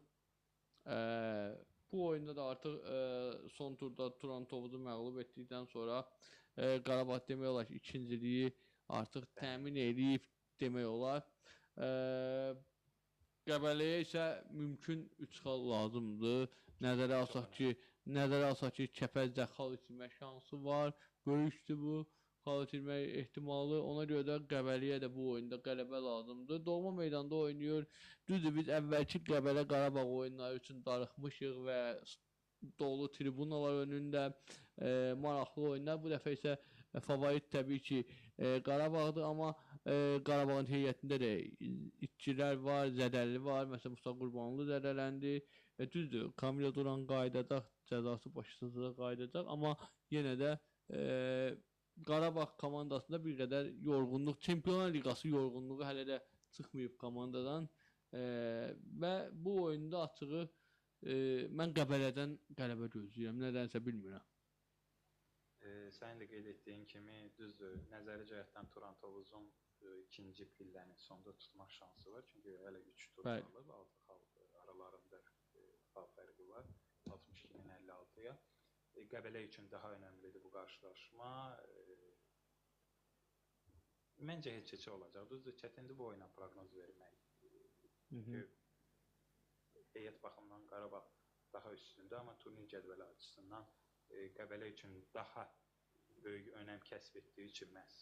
Bu oyunda da artıq son turda Turan Tovuzu məğlub etdikdən sonra Qarabağ demək olar ki, ikinciliyi artıq təmin edib demək olar. Qəbələyə isə mümkün 3 xal lazımdır. Nəzərə alsaq ki, Kəpəzdə xal itirmə şansı var. Böyükdür bu xal itirmə ehtimalı. Ona görə də Qəbələyə də bu oyunda qələbə lazımdır. Doğma meydanda oynayır. Düzdür, biz əvvəlki Qəbələ Qarabağ oyunları üçün darıxmışıq və dolu tribunalar önündə maraqlı oyunlar. Bu dəfə isə favorit təbii ki, Qarabağdır, amma Qarabağın heyətində də itçilər var, zədəli var. Məsələn, Mustafa Qurbanlı zədələndi. Düzdür, Kamilo Duran qayıdacaq, cəzası başlasında qayıdacaq, amma yenə də Qarabağ komandasında bir qədər yorğunluq, Çempionlar Liqası yorğunluğu hələ də çıxmayıb komandadan və bu oyunda açığı mən Qəbələdən qələbə gözləyirəm, nədənsə bilmirəm. Sənin də qeyd etdiyin kimi, düzdür, nəzəri cəhətdən Turan Tovuzun ikinci pilləni sonda tutmaq şansı var. Çünki hələ 3 tur qalıb, 6 xal aralarında xal fərqi var, 62-nin 56-ya. Qəbələ üçün daha önəmlidir bu qarşılaşma. Məncə heç-heçə olacaq. Düzdür, çətindir bu oyuna proqnoz vermək. Çünki heyət baxımından Qarabağ daha üstündür, amma turnir cədvəli açısından Qəbələ üçün daha böyük önəm kəsb etdiyi üçün məhz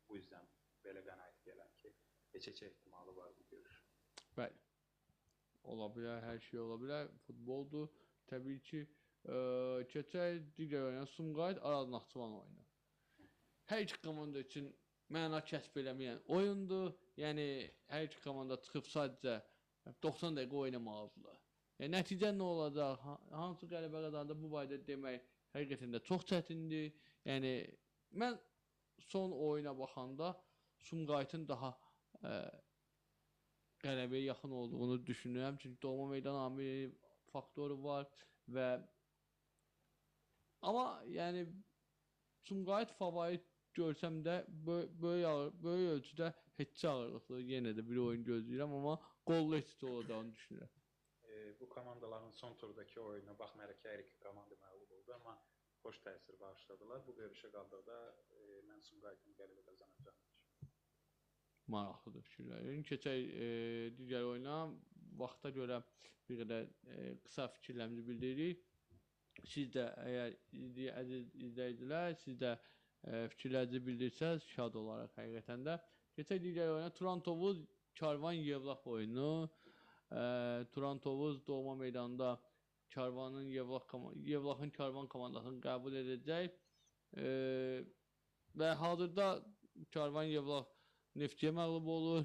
bu yüzdən belə qənaət gələn ki, heç-heçə ehtimalı var bu görüş. Bəli, ola bilər, hər şey ola bilər, futboldur. Təbii ki, keçək digər oyuna, Sumqayıt Araz Naxçıvan oyunu. Hər iki komanda üçün məna kəsb eləməyən oyundur. Yəni, hər iki komanda çıxıb sadəcə 90 dəqiqə oynamalıdırlar. Yəni, nəticə nə olacaq, hansı qələbə qazandı bu barədə demək həqiqətən də çox çətindir. Yəni, mən son oyuna baxanda Sumqayıtın daha qələbəyə yaxın olduğunu düşünürəm. Çünki doğma meydan amili faktoru var və amma yəni Sumqayıt favorit görsəm də böyük ölçüdə heçə ağırlıqlı yenə də bir oyun gözləyirəm, amma qollu heçə olacağını düşünürəm. Bu komandaların son turdakı oyuna baxmayaraq ki, hər iki komanda məğlub oldu, amma xoş təsir bağışladılar. Bu görüşə qaldıqda mən Sumqayıtın qələbə qazanacağını düşünürəm. Maraqlıdır fikirlərin. Keçək digər oyuna. Vaxta görə bir qədər qısa fikirlərimizi bildiririk. Siz də əgər əziz izləyicilər, siz də fikirlərinizi bildirsəniz şad olaraq həqiqətən də. Keçək digər oyuna. Turan Tovuz Karvan Yevlax oyunu. Turan Tovuz doğma meydanda Karvanın Yevlaxın Karvan komandasını qəbul edəcək. Və hazırda Karvan Yevlax Neftçiyə məğlub olur.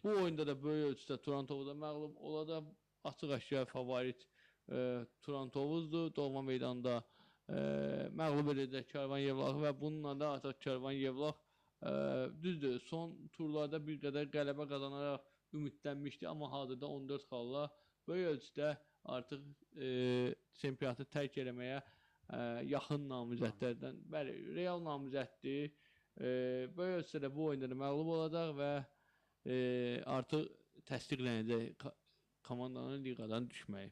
Bu oyunda da böyük ölçüdə Turan Tovuza məğlub olacaq. Açıq-aşkar favorit Turan Tovuzdur. Doğma meydanda məğlub edəcək Karvan Yevlaxı və bununla da artıq Karvan Yevlax düzdür, son turlarda bir qədər qələbə qazanaraq ümidlənmişdi, amma hazırda 14 xalla böyük ölçüdə artıq çempionatı tərk eləməyə yaxın namizədlərdən, bəli, real namizəddir. Böyük ölçüdə də bu oyunda da məğlub olacaq və artıq təsdiqlənəcək komandanın liqadan düşməyi.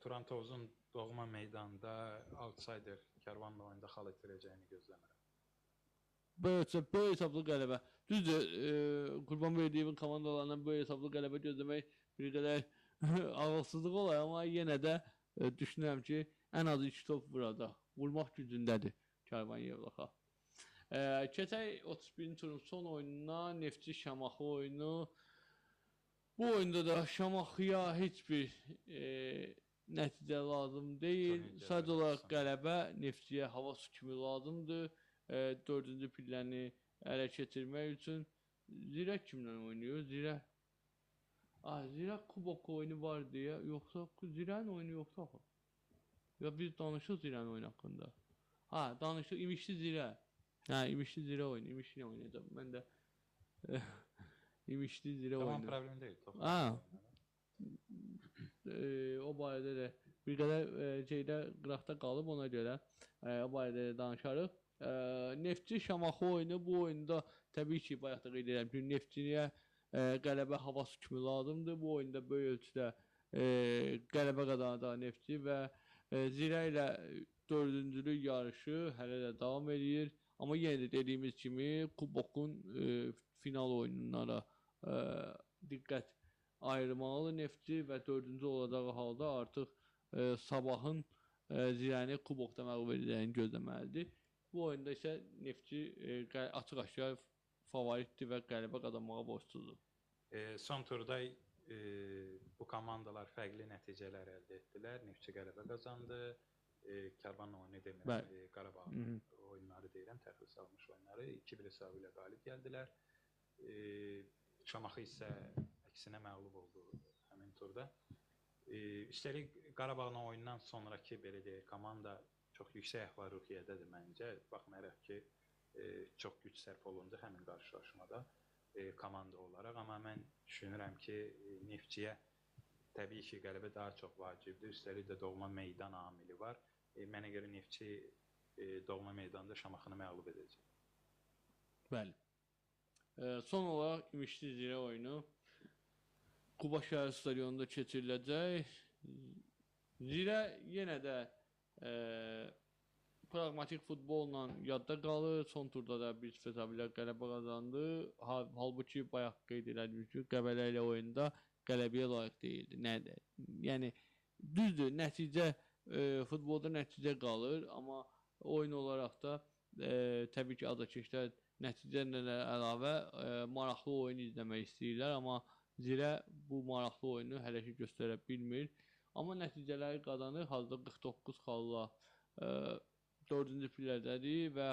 Turan Tovuzun doğma meydanda outsider Karvanla oyunda xal itirəcəyini gözləmirəm. Böyük hesablı qələbə. Düzdür, Qurban Verdiyevin komandalarından böyük hesablı qələbə gözləmək bir qədər ağılsızlıq olar, amma yenə də düşünürəm ki, ən az 2 top vuracaq. Vurmaq gücündədir Karvan Yevlaxa. Keçək 31-ci turun son oyununa, Neftçi Şamaxı oyunu. Bu oyunda da Şamaxıya heç bir nəticə lazım deyil. Sadəcə olaraq qələbə Neftçiyə hava su kimi lazımdır. 4-cü pilləni ələ keçirmək üçün. Zirə kimlə oynayır? Zirə. Zirə Kubok oyunu var deyə, yoxsa Zirənin oyunu yoxsa axı? Ya biz danışıq Zirənin oyunu haqqında. Ha, danışıq İmişli Zirə. Hə, İmişli Zirə oyunu, İmişli ilə oynayacaq. Mən də İmişli Zirə oyunu. Tamam, problem deyil. Ha. O barədə də bir qədər şeydə qıraqda qalıb, ona görə o barədə də danışarıq. Neftçi Şamaxı oyunu, bu oyunda təbii ki, bayaq da qeyd edirəm ki, Neftçiyə qələbə havası kimi lazımdır. Bu oyunda böyük ölçüdə qələbə qazanacaq Neftçi və Zirə ilə dördüncülük yarışı hələ də davam edir. Amma yenə də dediyimiz kimi Kubokun final oyunlara diqqət ayırmalıdır Neftçi və dördüncü olacağı halda artıq sabahın Zirəni Kubokda məğlub edəcəyini gözləməlidir. Bu oyunda isə Neftçi açıq-aşkar favoritdir və qələbə qazanmağa borcludur. Son turda bu komandalar fərqli nəticələr əldə etdilər. Neftçi qələbə qazandı. Karvan oyunu demirəm, Qarabağın oyunları deyirəm, təxvil salmış oyunları 2-1 hesabı ilə qalib gəldilər. Şamaxı isə əksinə məğlub oldu həmin turda. Üstəlik Qarabağın oyundan sonraki belə deyək, komanda çox yüksək əhval-ruhiyyədədir məncə. Baxmayaraq ki, çox güc sərf olundu həmin qarşılaşmada komanda olaraq. Amma mən düşünürəm ki, Neftçiyə təbii ki, qələbə daha çox vacibdir. Üstəlik də doğma meydan amili var. Mənə görə Neftçi doğma meydanda Şamaxını məğlub edəcək. Bəli. Son olaraq İmişli Zirə oyunu Quba şəhər stadionunda keçiriləcək. Zirə yenə də praqmatik futbolla yadda qalır. Son turda da 1-0 hesabı ilə qələbə qazandı. Halbuki bayaq qeyd elədim ki, Qəbələ ilə oyunda qələbəyə layiq deyildi. Nədir? Yəni düzdür, nəticə futbolda nəticə qalır, amma oyun olaraq da təbii ki, azarkeşlər nəticədən də əlavə maraqlı oyun izləmək istəyirlər, amma Zirə bu maraqlı oyunu hələ ki göstərə bilmir. Amma nəticələri qazanır. Hazırda 49 xalla 4-cü pillədədir və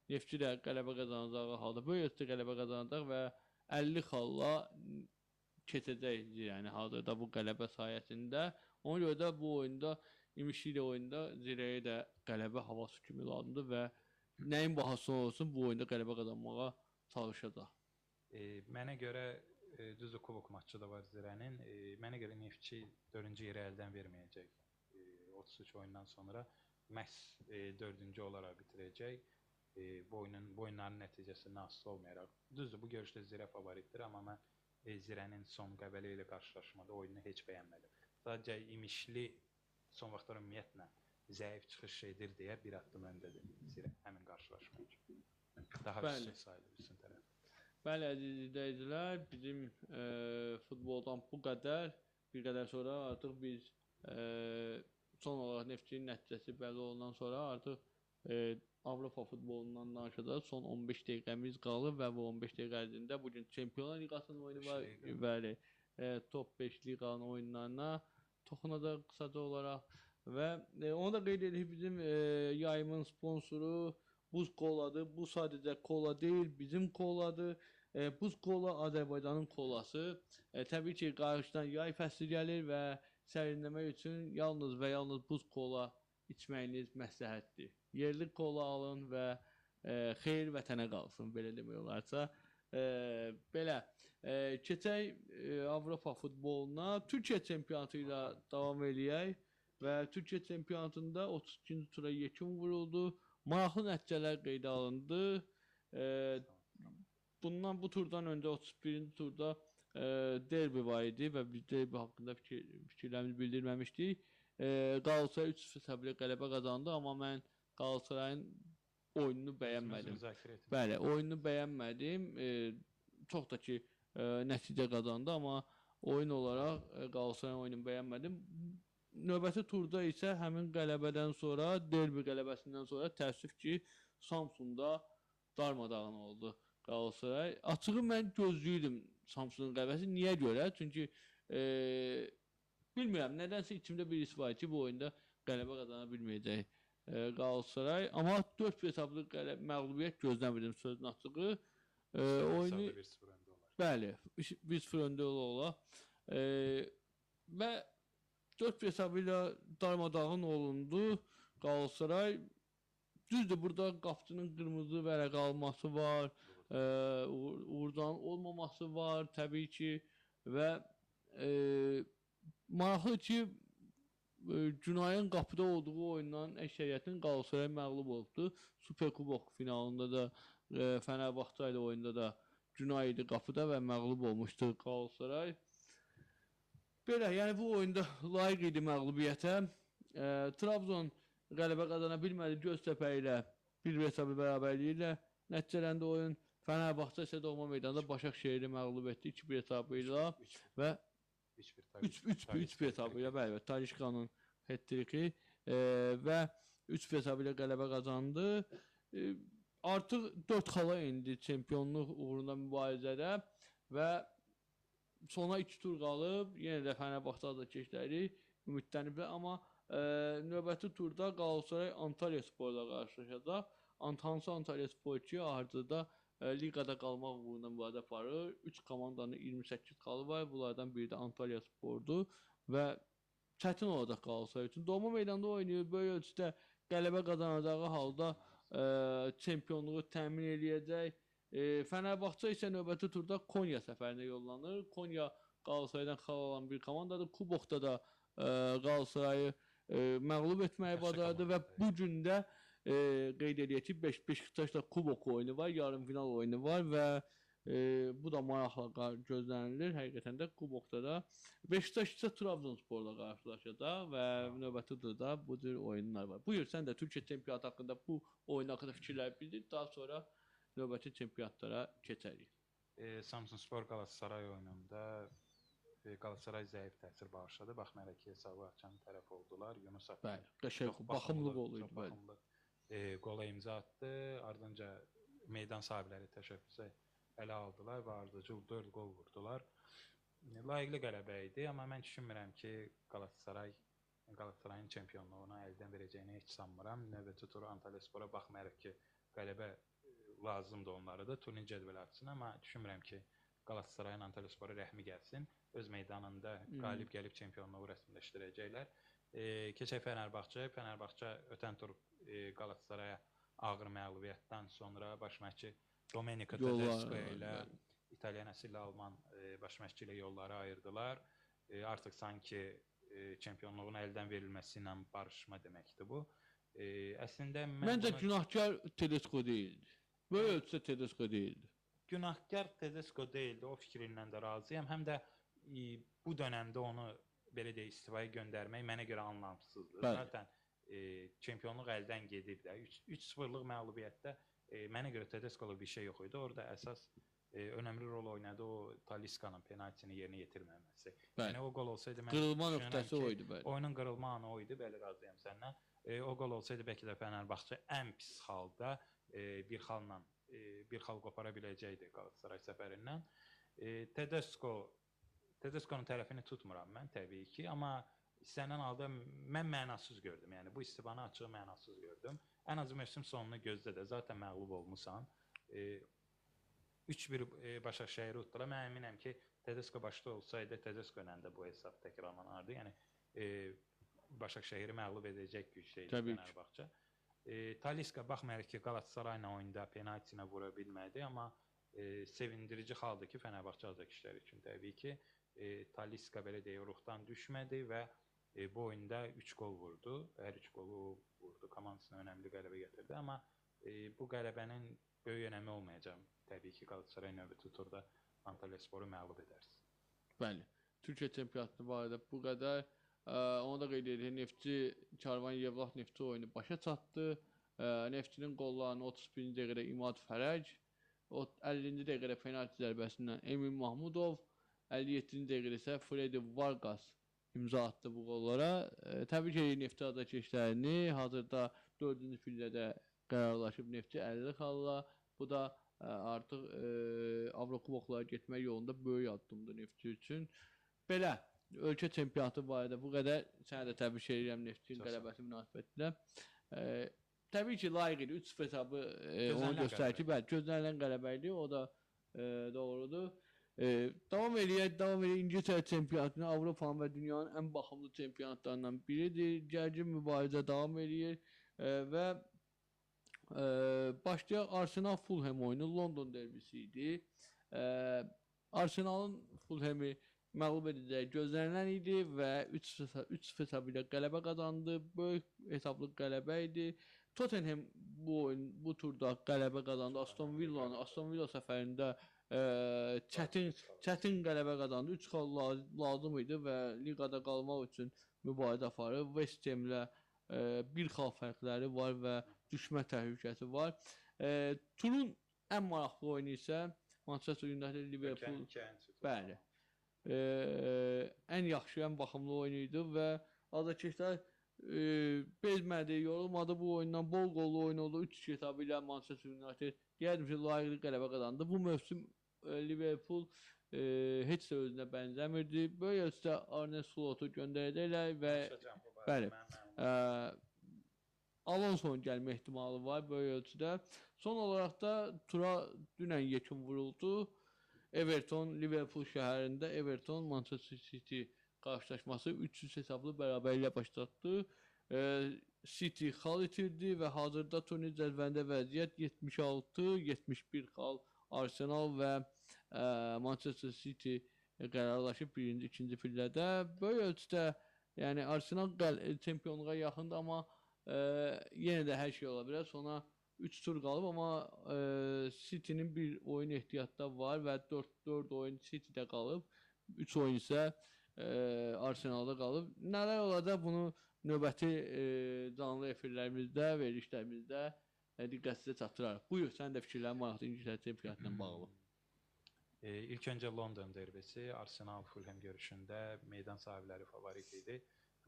Neftçi də qələbə qazanacağı halda, böyük ölçüdə qələbə qazanacaq və 50 xalla keçəcək Zirəni hazırda bu qələbə sayəsində. Ona görə də bu oyunda, İmişli ilə oyunda Zirəyə də qələbə havası kimi lazımdır və nəyin bahasına olsun bu oyunda qələbə qazanmağa çalışacaq. Mənə görə düzdür, kubok maçı da var Zirənin. Mənə görə Neftçi 4-cü yeri əldən verməyəcək. 33 oyundan sonra məhz 4-cü olaraq bitirəcək. Bu oyunların nəticəsindən asılı olmayaraq. Düzdür, bu görüşdə Zirə favoritdir, amma mən Zirənin son Qəbələ ilə qarşılaşmada oyununu heç bəyənmədim. Sadəcə İmişli son vaxtlar ümumiyyətlə zəif çıxış edir deyə bir addım öndədir Zirə həmin qarşılaşma üçün. Daha üstün sayılır, üstün tərəf. Bəli, əziz izləyicilər, bizim futboldan bu qədər. Bir qədər sonra artıq biz son olaraq Neftçinin nəticəsi bəlli olandan sonra artıq Avropa futbolundan danışacağıq. Son 15 dəqiqəmiz qalır və bu 15 dəqiqə ərzində bugün Çempionlar Liqasının oyunu var. Bəli, top 5 liqanın oyunlarına toxunacaq qısaca olaraq. Və onu da qeyd edirik, bizim yayımın sponsoru Buz Koladır. Bu sadəcə kola deyil, bizim koladır. Buz Kola Azərbaycanın kolası. Təbii ki, qarşıdan yay fəsli gəlir və sərinləmək üçün yalnız və yalnız buz kola içməyiniz məsləhətdir. Yerli kola alın və xeyir vətənə qalsın, belə demək olarsa. Belə, keçək Avropa futboluna. Türkiyə çempionatı ilə davam eləyək və Türkiyə çempionatında 32-ci tura yekun vuruldu. Maraqlı nəticələr qeydə alındı. Bundan bu turdan öncə 31-ci turda derbi var idi və biz derbi haqqında fikirlərimizi bildirməmişdik. Galatasaray 3-0 hesabı ilə qələbə qazandı, amma mən Galatasarayın oyununu bəyənmədim. Bəli, oyununu bəyənmədim. Çox da ki nəticə qazandı, amma oyun olaraq Qalatasarayın oyununu bəyənmədim. Növbəti turda isə həmin qələbədən sonra, derbi qələbəsindən sonra təəssüf ki, Samsunda darmadağın oldu Qalatasaray. Açığı mən gözləyirdim Samsunun qələbəsi. Niyə görə? Çünki bilmirəm, nədənsə içimdə bir his var ki, bu oyunda qələbə qazana bilməyəcək Qalatasaray. Amma 4-1 hesablı məğlubiyyət gözləmirdim, sözün açığı. Oyunu 1-0 öndə olar. Bəli, 1-0 öndə olar. Və 4-1 hesabı ilə darmadağın olundu Qalatasaray. Düzdür, burada qapçının qırmızı vərəq alması var, Uğurcanın olmaması var təbii ki və maraqlı ki, Günayın qapıda olduğu oyundan əksəriyyətin Qalatasaray məğlub olubdur. Superkubok finalında da Fənərbağça ilə oyunda da Günay idi qapıda və məğlub olmuşdu Qalatasaray. Belə, yəni bu oyunda layiq idi məğlubiyyətə. Trabzon qələbə qazana bilmədi Göztepe ilə 1-1 hesabı bərabərliyi ilə nəticələndi oyun. Fənərbağça isə doğma meydanda Başakşehir'i məğlub etdi 2-1 hesabı ilə və 3-1 hesabı ilə, bəli, Talişkanın hat-triki və 3-1 hesabı ilə qələbə qazandı. Artıq 4 xala indi çempionluq uğrunda mübarizədə və sona 2 tur qalıb. Yenə də Fənərbağça azarkeşləri ümidləniblər, amma növbəti turda Qalatasaray Antalya Sporla qarşılaşacaq. Hansı Antalya Spor ki, hazırda liqada qalmaq uğrunda mübarizə aparır. 3 komandanın 28 xalı var. Bunlardan biri də Antalya Spordur və çətin olacaq Qalatasaray üçün. Doğma meydanda oynayır. Böyük ölçüdə qələbə qazanacağı halda çempionluğu təmin eləyəcək. Fənərbağça isə növbəti turda Konya səfərinə yollanır. Konya Qalatasaraydan xal alan bir komandadır. Kubokda da Qalatasarayı məğlub etməyi bacardı və bu gün də qeyd eləyək ki, Beşiktaşla Kubok oyunu var, yarım final oyunu var və bu da maraqla gözlənilir. Həqiqətən də Kubokda da Beşiktaş isə Trabzonsporla qarşılaşacaq və növbəti turda bu cür oyunlar var. Buyur, sən də Türkiyə çempionatı haqqında, bu oyun haqqında fikirlər bildir, daha sonra növbəti çempionatlara keçərik. Samsunspor Qalatasaray oyununda Qalatasaray zəif təsir bağışladı. Baxmayaraq ki, hesabı açan tərəf oldular. Yunus Bəli, qəşəng, baxımlı qol idi. Baxımlı qola imza atdı. Ardınca meydan sahibləri təşəbbüsə ələ aldılar və ardıcıl 4 qol vurdular. Layiqli qələbə idi, amma mən düşünmürəm ki, Qalatasarayın çempionluğunu əldən verəcəyini heç sanmıram. Növbəti turu Antalyaspora baxmayaraq ki, qələbə lazımdır onlara da turnir cədvəli açsın, amma düşünmürəm ki, Qalatasarayın Antalyaspora rəhmi gəlsin. Öz meydanında qalib gəlib çempionluğu rəsmiləşdirəcəklər. Keçək Fənərbağçaya. Fənərbağça ötən tur Qalatasaraya ağır məğlubiyyətdən sonra baş məşqçi Domenico Tedesco ilə İtalyan əsilli Alman baş məşqçi ilə yolları ayırdılar. Artıq sanki çempionluğun əldən verilməsi ilə barışma deməkdir bu. Əslində məncə günahkar Tedesco deyildi. Böyük ölçüdə Tedesco deyildi. Günahkar Tedesco deyildi, o fikrindən də razıyam. Həm də bu dönəmdə onu belə deyək, istifaya göndərmək mənə görə anlamsızdır. Bəli. Zaten çempionluq əldən gedib də. 3-0-lıq məğlubiyyətdə mənə görə Tedesco'la bir şey yox idi. Orada əsas önəmli rol oynadı o Talisca'nın penaltisini yerinə yetirməməsi. Bəli. Yəni o qol olsaydı mən qırılma nöqtəsi o idi, bəli. Oyunun qırılma anı o idi, bəli, razıyam səndən. O qol olsaydı bəlkə də Fənərbağça ən pis halda bir xalla bir xal qopara biləcəkdi Qalatasaray səfərindən. Tedesco'nun tərəfini tutmuram mən təbii ki, amma istənilən halda mən mənasız gördüm. Yəni bu istifanı açıq mənasız gördüm. Ən azı mövsüm sonunu gözlə də, zaten məğlub olmusan. 3-1 Başakşehir'i utdular. Mən əminəm ki, Tedesco başda olsaydı, Tedesco ilə də bu hesab təkrarlanardı. Yəni Başakşehir'i məğlub edəcək gücdə idi Fənərbağça. Talisca baxmayaraq ki, Qalatasarayla oyunda penaltinə vura bilmədi, amma sevindirici haldır ki, Fənərbağça azarkeşləri üçün təbii ki, Talisca belə deyək, ruhdan düşmədi və bu oyunda 3 qol vurdu. Hər 3 qolu vurdu, komandasına önəmli qələbə gətirdi, amma bu qələbənin böyük önəmi olmayacaq. Təbii ki, Qalatasaray növbəti turda Antalyasporu məğlub edərsin. Bəli, Türkiyə çempionatı barədə bu qədər. Onu da qeyd edirik, Neftçi, Karvan Yevlax Neftçi oyunu başa çatdı. Neftçinin qollarını 31-ci dəqiqədə İmad Fərəc, 50-ci dəqiqədə penalti zərbəsindən Emin Mahmudov, 57-ci dəqiqədə isə Freddy Vargas imza atdı bu qollara. Təbrik edirik Neftçi azarkeşlərini. Hazırda 4-cü pillədə qərarlaşıb Neftçi 50 xalla. Bu da artıq Avrokuboklara getmək yolunda böyük addımdır Neftçi üçün. Belə, ölkə çempionatı barədə bu qədər. Sənə də təbrik edirəm Neftçinin qələbəsi münasibətilə. Təbii ki, layiq idi. 3-0 hesabı onu göstərir ki, bəli, gözlənilən qələbə idi. O da doğrudur. Davam eləyək, davam eləyək. İngiltərə çempionatını Avropanın və dünyanın ən baxımlı çempionatlarından biridir. Gərgin mübarizə davam eləyir və başlayaq Arsenal Fulham oyunu London derbisi idi. Arsenalın Fulham'i məğlub edəcəyi gözlənilən idi və 3-0 hesabı ilə qələbə qazandı. Böyük hesablı qələbə idi. Tottenham bu turda qələbə qazandı. Aston Villa səfərində çətin qələbə qazandı. 3 xal lazım idi və liqada qalmaq üçün mübarizə aparır. West Ham'lə bir xal fərqləri var və düşmə təhlükəsi var. Turun ən maraqlı oyunu isə Manchester United Liverpool. Bəli. Ən yaxşı, ən baxımlı oyunu idi və azarkeşlər bezmədi, yorulmadı bu oyundan. Bol qollu oyun oldu. 3-2 hesabı ilə Manchester United deyərdim ki, layiqli qələbə qazandı. Bu mövsüm Liverpool heç də özünə bənzəmirdi. Böyük ölçüdə Arne Slotu göndərəcəklər və bəli, Alonso'nun gəlmə ehtimalı var böyük ölçüdə. Son olaraq da tura dünən yekun vuruldu. Everton, Liverpool şəhərində Everton, Manchester City qarşılaşması 3-3 hesablı bərabərliklə başlatdı. City xal itirdi və hazırda turnir cədvəlində vəziyyət 76-71 xal Arsenal və Manchester City qərarlaşıb birinci, ikinci pillədə. Böyük ölçüdə yəni Arsenal çempionluğa yaxındır, amma yenə də hər şey ola bilər. Sona 3 tur qalıb, amma City-nin bir oyun ehtiyatda var və 4 oyun City-də qalıb, 3 oyun isə Arsenalda qalıb. Nələr olacaq bunu növbəti canlı efirlərimizdə, verilişlərimizdə diqqət sizə çatdırarıq. Buyur, sənin də fikirlərin maraqlı İngiltərə çempionatı ilə bağlı. İlk öncə London derbisi, Arsenal Fulham görüşündə meydan sahibləri favorit idi.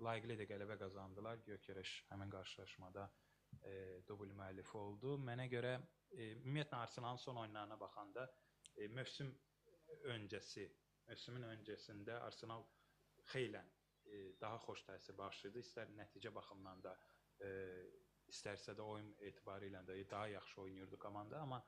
Layiqli də qələbə qazandılar. Gyökereş həmin qarşılaşmada dubl müəllifi oldu. Mənə görə ümumiyyətlə Arsenalın son oyunlarına baxanda mövsümün öncəsində Arsenal xeylən daha xoş təsir bağışlayırdı. İstər nəticə baxımından da, istərsə də oyun etibarı ilə də daha yaxşı oynayırdı komanda. Amma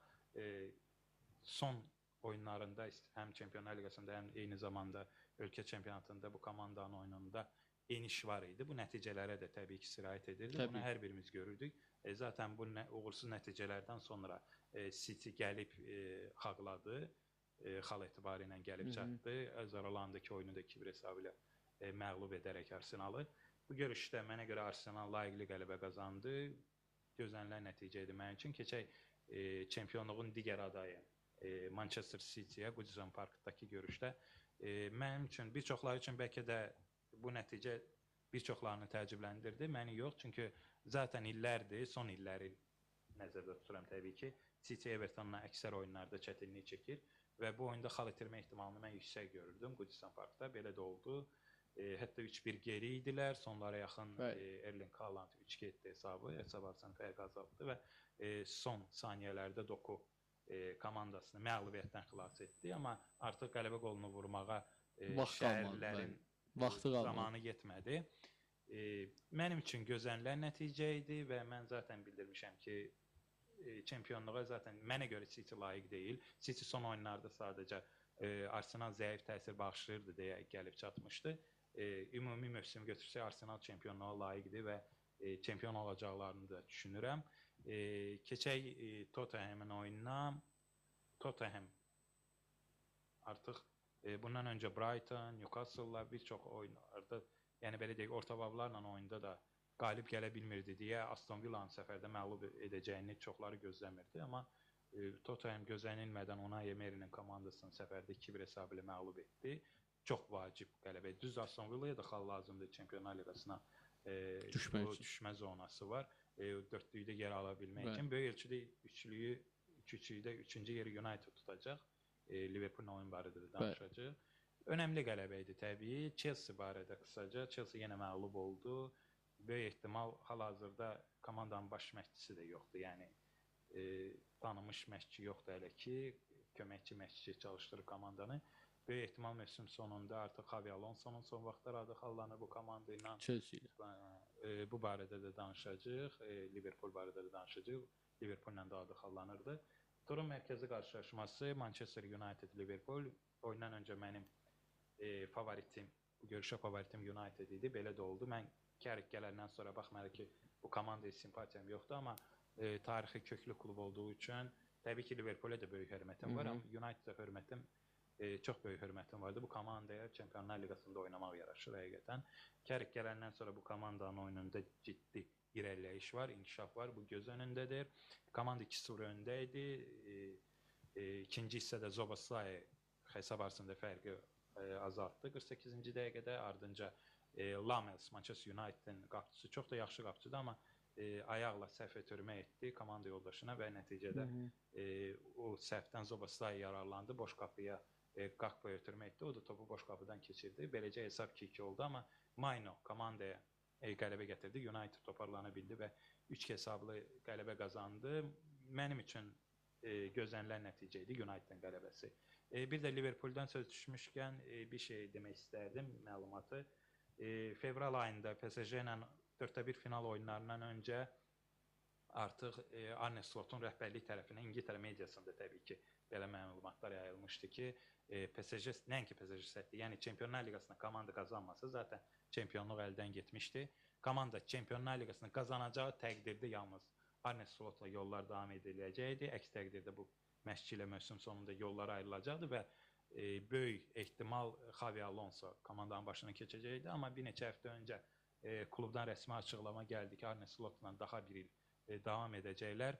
son oyunlarında həm Çempionlar Liqasında, həm eyni zamanda ölkə çempionatında bu komandanın oyununda eniş var idi. Bu nəticələrə də təbii ki, sirayət edirdi. Təbii. Bunu hər birimiz görürdük. Zaten bu uğursuz nəticələrdən sonra City gəlib xaqladı. Xal etibarı ilə gəlib çatdı. Zaralandakı oyunu da 2-1 hesabı ilə məğlub edərək Arsenalı. Bu görüşdə mənə görə Arsenal layiqli qələbə qazandı. Gözlənilən nəticə idi mənim üçün. Keçək çempionluğun digər adayı Manchester City-yə Goodison Parkdakı görüşdə. Mənim üçün, bir çoxları üçün bəlkə də bu nəticə bir çoxlarını təəccübləndirdi. Məni yox, çünki zaten illərdir, son illəri nəzərdə tuturam təbii ki, City Evertonla əksər oyunlarda çətinlik çəkir və bu oyunda xal itirmə ehtimalını mən yüksək görürdüm Goodison Parkda. Belə də oldu. Hətta 3-1 geri idilər. Sonlara yaxın Erling Haaland 3-2 etdi hesabı. Hesab arasını fərq azaltdı və son saniyələrdə Doku komandasını məğlubiyyətdən xilas etdi. Amma artıq qələbə qolunu vurmağa şəhərlərin zamanı yetmədi. Mənim üçün gözlənilən nəticə idi və mən zaten bildirmişəm ki, çempionluğa zaten mənə görə City layiq deyil. City son oyunlarda sadəcə Arsenal zəif təsir bağışlayırdı deyə gəlib çatmışdı. Ümumi mövsüm götürsək Arsenal çempionluğa layiqdir və çempion olacaqlarını da düşünürəm. Keçək Tottenham'ın oyununa. Tottenham artıq bundan öncə Brighton, Newcastle'la bir çox oyunlarda, yəni belə deyək, orta bablarla oyunda da qalib gələ bilmirdi deyə Aston Villa'nın səfərdə məğlub edəcəyini çoxları gözləmirdi. Amma Tottenham gözlənilmədən Unai Emery'nin komandasını səfərdə 2-1 hesabı ilə məğlub etdi. Çox vacib qələbə. Düz Aston Villa'ya da xal lazımdır Çempionlar Liqasına düşmə zonası var. Dörtlükdə yer ala bilmək üçün. Böyük ölçüdə üçlüyü, üçlükdə üçüncü yeri United tutacaq. Liverpool'la oyun barədə də danışacağıq. Önəmli qələbə idi təbii. Chelsea barədə qısaca. Chelsea yenə məğlub oldu. Böyük ehtimal hal-hazırda komandanın baş məşqçisi də yoxdur. Yəni tanınmış məşqçi yoxdur hələ ki. Köməkçi məşqçi çalışdırır komandanı. Böyük ehtimal mövsüm sonunda artıq Xavi Alonso'nun son vaxtlar adı xallanır bu komanda ilə. Chelsea ilə. Bu barədə də danışacağıq. Liverpool barədə də danışacağıq. Liverpool'la da adı xallanırdı. Turun mərkəzi qarşılaşması Manchester United Liverpool. Oyundan öncə mənim favoritim, bu görüşə favoritim United idi. Belə də oldu. Mən Carrick gələndən sonra baxmayaraq ki, bu komandaya simpatiyam yoxdur, amma tarixi köklü klub olduğu üçün təbii ki, Liverpool-ə də böyük hörmətim var, amma United-ə hörmətim çox böyük hörmətim vardı. Bu komandaya Çempionlar Liqasında oynamaq yaraşır həqiqətən. Carrick gələndən sonra bu komandanın oyununda ciddi irəliləyiş var, inkişaf var. Bu göz önündədir. Komanda 2-0 öndə idi. İkinci hissədə Zoboslai hesab arasında fərqi azaltdı 48-ci dəqiqədə. Ardınca Lamels, Manchester United'in qapıçısı, çox da yaxşı qapıçıdır, amma ayaqla səhv ötürmə etdi komanda yoldaşına və nəticədə o səhvdən Zoboslai yararlandı. Boş qapıya Gakpo'ya ötürmə etdi. O da topu boş qapıdan keçirdi. Beləcə hesab 2-2 oldu, amma Maino komandaya qələbə gətirdi. United toparlana bildi və 3 hesablı qələbə qazandı. Mənim üçün gözlənilən nəticə idi United'ın qələbəsi. Bir də Liverpool'dan söz düşmüşkən bir şey demək istərdim, məlumatı. Fevral ayında PSG ilə 4-1 final oyunlarından öncə artıq Arne Slot'un rəhbərlik tərəfindən İngiltərə mediasında təbii ki, belə məlumatlar yayılmışdı ki, PSG, nəinki PSG səhvdir, yəni Çempionlar Liqasında komanda qazanmasa zaten çempionluq əldən getmişdi. Komanda Çempionlar Liqasını qazanacağı təqdirdə yalnız Arne Slot'la yollar davam ediləcəkdi. Əks təqdirdə bu məşqçi ilə mövsüm sonunda yollar ayrılacaqdı və böyük ehtimal Xavi Alonso komandanın başına keçəcəkdi. Amma bir neçə həftə öncə klubdan rəsmi açıqlama gəldi ki, Arne Slot'la daha bir il davam edəcəklər.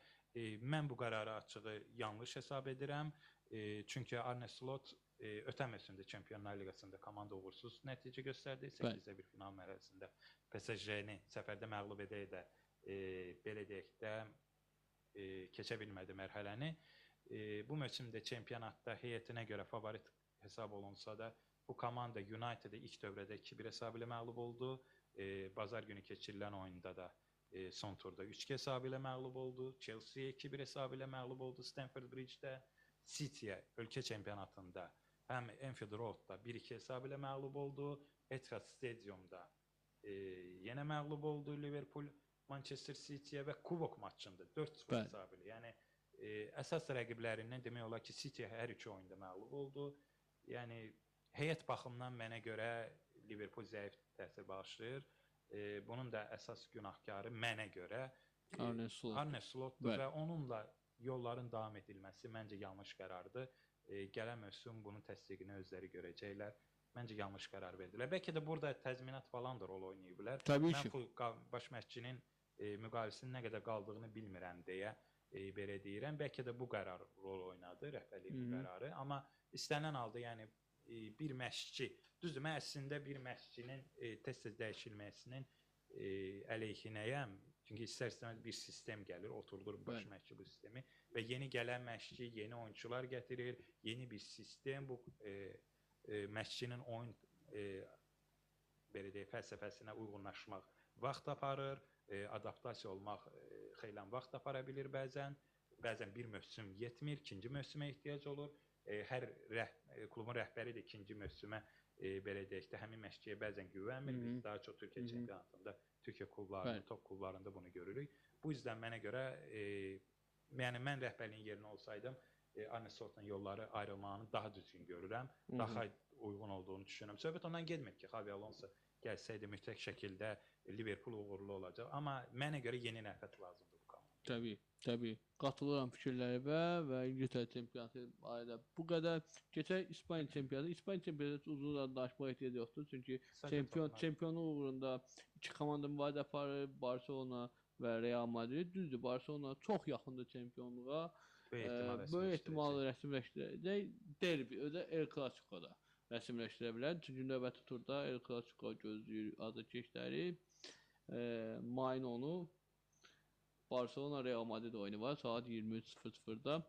Mən bu qərarı açığı yanlış hesab edirəm. Çünki Arne Slot ötən mövsümdə Çempionlar Liqasında komanda uğursuz nəticə göstərdi. 8-1 final mərhələsində PSG-ni səfərdə məğlub edə-edə belə deyək də keçə bilmədi mərhələni. Bu mövsümdə çempionatda heyətinə görə favorit hesab olunsa da bu komanda United'ə ilk dövrədə 2-1 hesabı ilə məğlub oldu. Bazar günü keçirilən oyunda da son turda 3-2 hesabı ilə məğlub oldu. Chelsea-yə 2-1 hesabı ilə məğlub oldu Stamford Bridge-də. City-yə ölkə çempionatında həm Anfield Road-da 1-2 hesabı ilə məğlub oldu. Etihad Stadiumda yenə məğlub oldu Liverpool Manchester City-yə və Kubok maçında 4-0 hesabı ilə. Yəni əsas rəqiblərindən demək olar ki, City hər üç oyunda məğlub oldu. Yəni heyət baxımından mənə görə Liverpool zəif təsir bağışlayır. Bunun da əsas günahkarı mənə görə Arne Slot'dur və onunla yolların davam edilməsi məncə yanlış qərardır. Gələn mövsüm bunun təsdiqini özləri görəcəklər. Məncə yanlış qərar verdilər. Bəlkə də burada təzminat falan da rol oynaya bilər. Təbii ki. Mən baş məşqçinin müqaviləsinin nə qədər qaldığını bilmirəm deyə belə deyirəm. Bəlkə də bu qərar rol oynadı, rəhbərliyin bu qərarı. Amma istənilən halda yəni bir məşqçi, düzdür, mən əslində bir məşqçinin tez-tez dəyişilməsinin əleyhinəyəm. Çünki istər-istəməz bir sistem gəlir, oturdur baş məşqçi bu sistemi və yeni gələn məşqçi yeni oyunçular gətirir, yeni bir sistem bu məşqçinin oyun belə deyək, fəlsəfəsinə uyğunlaşmaq vaxt aparır, adaptasiya olmaq xeyli vaxt apara bilir bəzən. Bəzən bir mövsüm yetmir, ikinci mövsümə ehtiyac olur. Hər klubun rəhbəri də ikinci mövsümə belə deyək də həmin məşqçiyə bəzən güvənmir. Biz daha çox Türkiyə çempionatında, Türkiyə klublarında, top klublarında bunu görürük. Bu yüzden mənə görə, yəni mən rəhbərliyin yerinə olsaydım, Arne Slot'la yolları ayrılmağını daha düzgün görürəm, daha uyğun olduğunu düşünürəm. Söhbət ondan getmir ki, Xavi Alonso gəlsəydi mütləq şəkildə Liverpool uğurlu olacaq. Amma mənə görə yeni nəfəs lazımdır bu komandaya. Təbii, təbii. Qatılıram fikirlərimə və İngiltərə çempionatı barədə bu qədər. Keçək İspaniya çempionatı. İspaniya çempionatı uzun uzadı danışmağa ehtiyac yoxdur. Çünki çempionluq uğrunda iki komanda mübarizə aparır. Barcelona və Real Madrid. Düzdür, Barcelona çox yaxındır çempionluğa. Böyük ehtimal rəsmiləşdirəcək. Derbi, o da El Clasico'da rəsmiləşdirə bilər. Çünki növbəti turda El Clasico gözləyir azarkeşləri. Mayın 10-u. Barcelona Real Madrid oyunu var saat 23:00-da.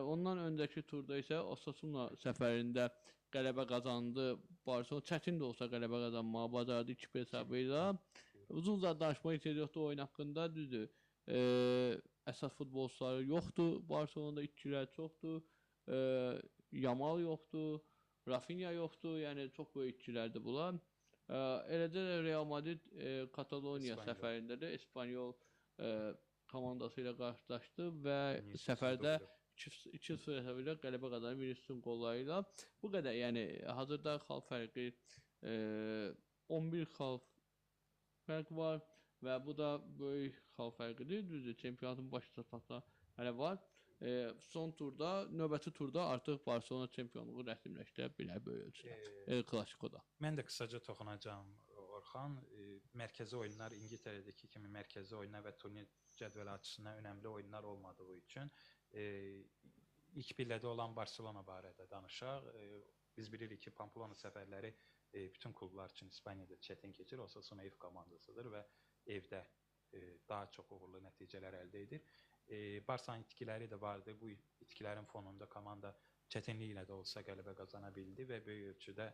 Ondan öncəki turda isə Osasuna səfərində qələbə qazandı. Barcelona çətin də olsa qələbə qazanmağı bacardı 2-1 hesabı ilə. Uzun uzadı danışmağa ehtiyac yoxdur oyun haqqında, düzdür. Əsas futbolçuları yoxdur. Barcelonada itkilər çoxdur. Yamal yoxdur, Rafinha yoxdur. Yəni çox böyük itkilərdir bunlar. Eləcə də Real Madrid Kataloniya səfərində də Espanyol komandası ilə qarşılaşdı və səfərdə 2-0 hesabı ilə qələbə qazandı Viniciusun qolları ilə. Bu qədər. Yəni hazırda xal fərqi 11 xal fərq var və bu da böyük xal fərqidir. Düzdür, çempionatın baş çatmasına hələ var. Son turda, növbəti turda artıq Barcelona çempionluğu rəsmiləşdirə bilər böyük ölçüdə. El Clasico-da. Mən də qısaca toxunacağam Orxan. Mərkəzi oyunlar İngiltərədəki kimi mərkəzi oyunlar və turnir cədvəli açısından önəmli oyunlar olmadığı üçün ilk pillədə olan Barcelona barədə danışaq. Biz bilirik ki, Pamplona səfərləri bütün klublar üçün İspaniyada çətin keçir. Osasuna ev komandasıdır və evdə daha çox uğurlu nəticələr əldə edir. Barsanın itkiləri də vardı. Bu itkilərin fonunda komanda çətinliklə də olsa qələbə qazana bildi və böyük ölçüdə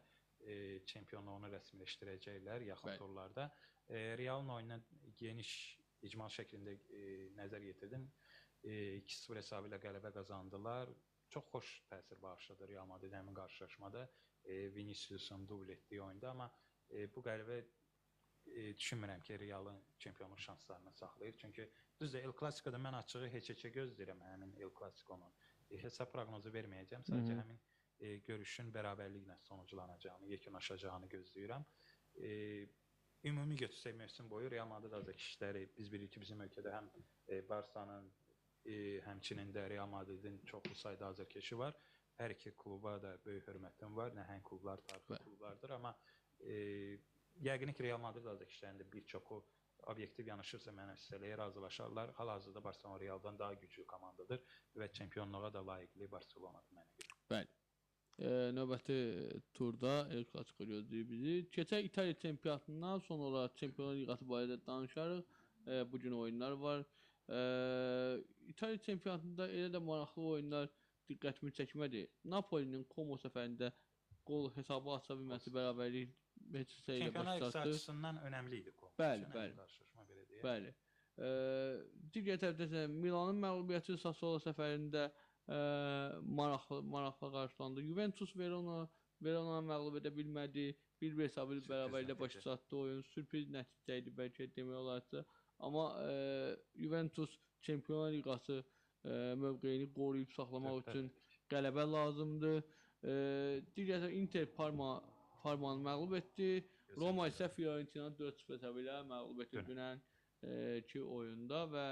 çempionluğunu rəsmiləşdirəcəklər yaxın turlarda. Realın oyununa geniş icmal şəklində nəzər yetirdim. 2-0 hesabı ilə qələbə qazandılar. Çox xoş təsir bağışladı Real Madrid həmin qarşılaşmada. Viniciusun dubl etdiyi oyunda, amma bu qələbə düşünmürəm ki, Realın çempionluq şanslarını saxlayır. Çünki düzdür, El Clasico'da mən açığı heç-heçə gözləyirəm həmin El Clasico'nun. Hesab proqnozu verməyəcəm. Sadəcə həmin görüşün bərabərliklə sonuclanacağını, yekunlaşacağını gözləyirəm. Ümumi götürsək mövsüm boyu Real Madrid azarkeşləri, biz bilirik ki, bizim ölkədə həm Barsanın, həmçinin də Real Madridin çoxlu sayda azarkeşi var. Hər iki kluba da böyük hörmətim var. Nəhəng klublar, tarixi klublardır, amma yəqin ki, Real Madrid azarkeşlərinin də bir çoxu obyektiv yanaşırsa mənə hissəliyə razılaşarlar. Hal-hazırda Barcelona Realdan daha güclü komandadır və çempionluğa da layiqli Barcelonadır mənə görə. Bəli. Növbəti turda El Clasico gözləyir bizi. Keçək İtaliya çempionatından, son olaraq Çempionlar Liqası barədə danışarıq. Bu gün oyunlar var. İtaliya çempionatında elə də maraqlı oyunlar diqqətimi çəkmədi. Napolinin Como səfərində qol hesabı aça bilməsi bərabərlik heç ilə Çempionlar Liqası açısından önəmli idi Como. Bəli, bəli. Qarşılaşma belə deyək. Bəli. Digər tərəfdə isə Milanın məğlubiyyəti Sassuolo səfərində maraqlı qarşılandı. Juventus Verona'nı məğlub edə bilmədi. 1-1 hesabı ilə bərabərliklə başa çatdı oyun. Sürpriz nəticə idi bəlkə demək olarsa. Amma Juventus Çempionlar Liqası mövqeyini qoruyub saxlamaq üçün qələbə lazımdır. Digər tərəfdə Inter Parmanı məğlub etdi. Roma isə Fiorentinanı 4-0 hesabı ilə məğlub etdi dünən ki oyunda və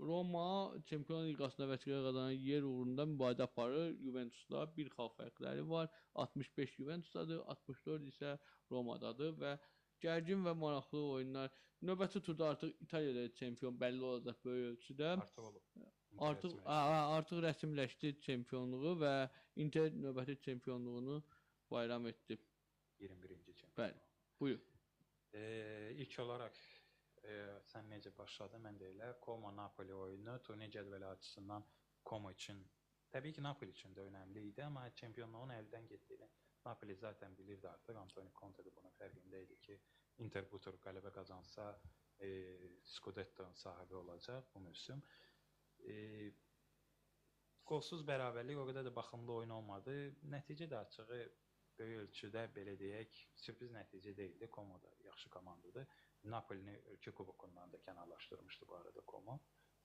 Roma Çempionlar Liqasında vəsiqə qazanan yer uğrunda mübarizə aparır. Juventusla bir xal fərqləri var. 65 Juventusdadır, 64 isə Romadadır və gərgin və maraqlı oyunlar. Növbəti turda artıq İtaliyada çempion bəlli olacaq böyük ölçüdə. Artıq olub. Artıq rəsmiləşdi çempionluğu və Inter növbəti çempionluğunu bayram etdi. 21-ci çempion. Bəli. Buyur. İlk olaraq sən necə başladın, mən də elə. Como Napoli oyunu turnir cədvəli açısından Como üçün, təbii ki, Napoli üçün də önəmli idi, amma çempionluğun əldən getdiyini Napoli zaten bilirdi artıq. Antonio Conte də bunun fərqində idi ki, Inter bu tur qələbə qazansa, Scudetto'nun sahibi olacaq bu mövsüm. Qolsuz bərabərlik o qədər də baxımlı oyun olmadı. Nəticə də açığı böyük ölçüdə belə deyək, sürpriz nəticə deyildi. Como da yaxşı komandadır. Napolini ölkə kubokundan da kənarlaşdırmışdı bu arada Como.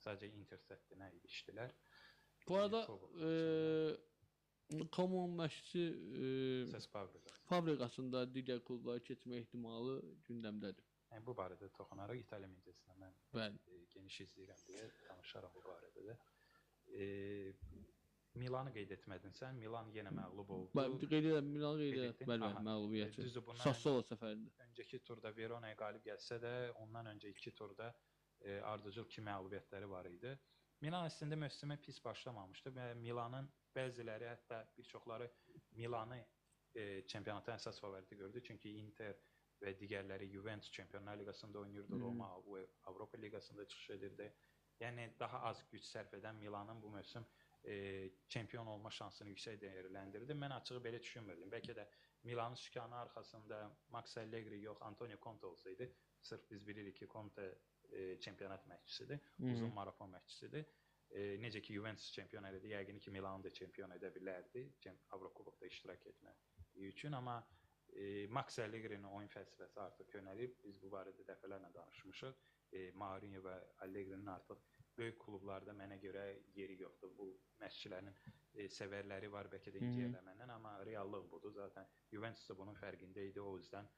Sadəcə Inter səddinə ilişdilər. Bu arada Como məşqçisi Fabregasın da digər klublara keçmə ehtimalı gündəmdədir. Yəni, bu barədə toxunaraq İtaliya mediasına mən geniş izləyirəm deyə danışaram bu barədə də. Milanı qeyd etmədin sən. Milan yenə məğlub oldu. Bəli, qeyd edirəm, Milanı qeyd edirəm. Bəli, məğlubiyyəti. Sassuolo səfərində. Öncəki turda Veronaya qalib gəlsə də, ondan öncə iki turda ardıcıl 2 məğlubiyyətləri var idi. Milan əslində mövsümə pis başlamamışdı və Milanın bəziləri, hətta bir çoxları Milanı çempionatın əsas favoriti gördü. Çünki Inter, və digərləri Juventus Çempionlar Liqasında oynayırdı, Roma Avropa Liqasında çıxış edirdi. Yəni daha az güc sərf edən Milanın bu mövsüm çempion olma şansını yüksək dəyərləndirdi. Mən açığı belə düşünmürdüm. Bəlkə də Milanın sükanı arxasında Max Allegri yox, Antonio Conte olsaydı, sırf biz bilirik ki, Conte çempionat məşqçisidir, uzun marafon məşqçisidir. Necə ki Juventus çempion elədi, yəqin ki Milanı da çempion edə bilərdi Avrokubokda iştirak etmək üçün, amma Max Allegri'nin oyun fəlsəfəsi artıq köhnəlib. Biz bu barədə dəfələrlə danışmışıq. Mourinho və Allegri'nin artıq böyük klublarda mənə görə yeri yoxdur. Bu məşqçilərin sevərləri var, bəlkə də inciyərlər məndən, amma reallıq budur. Zaten Juventus da bunun fərqində idi. O yüzden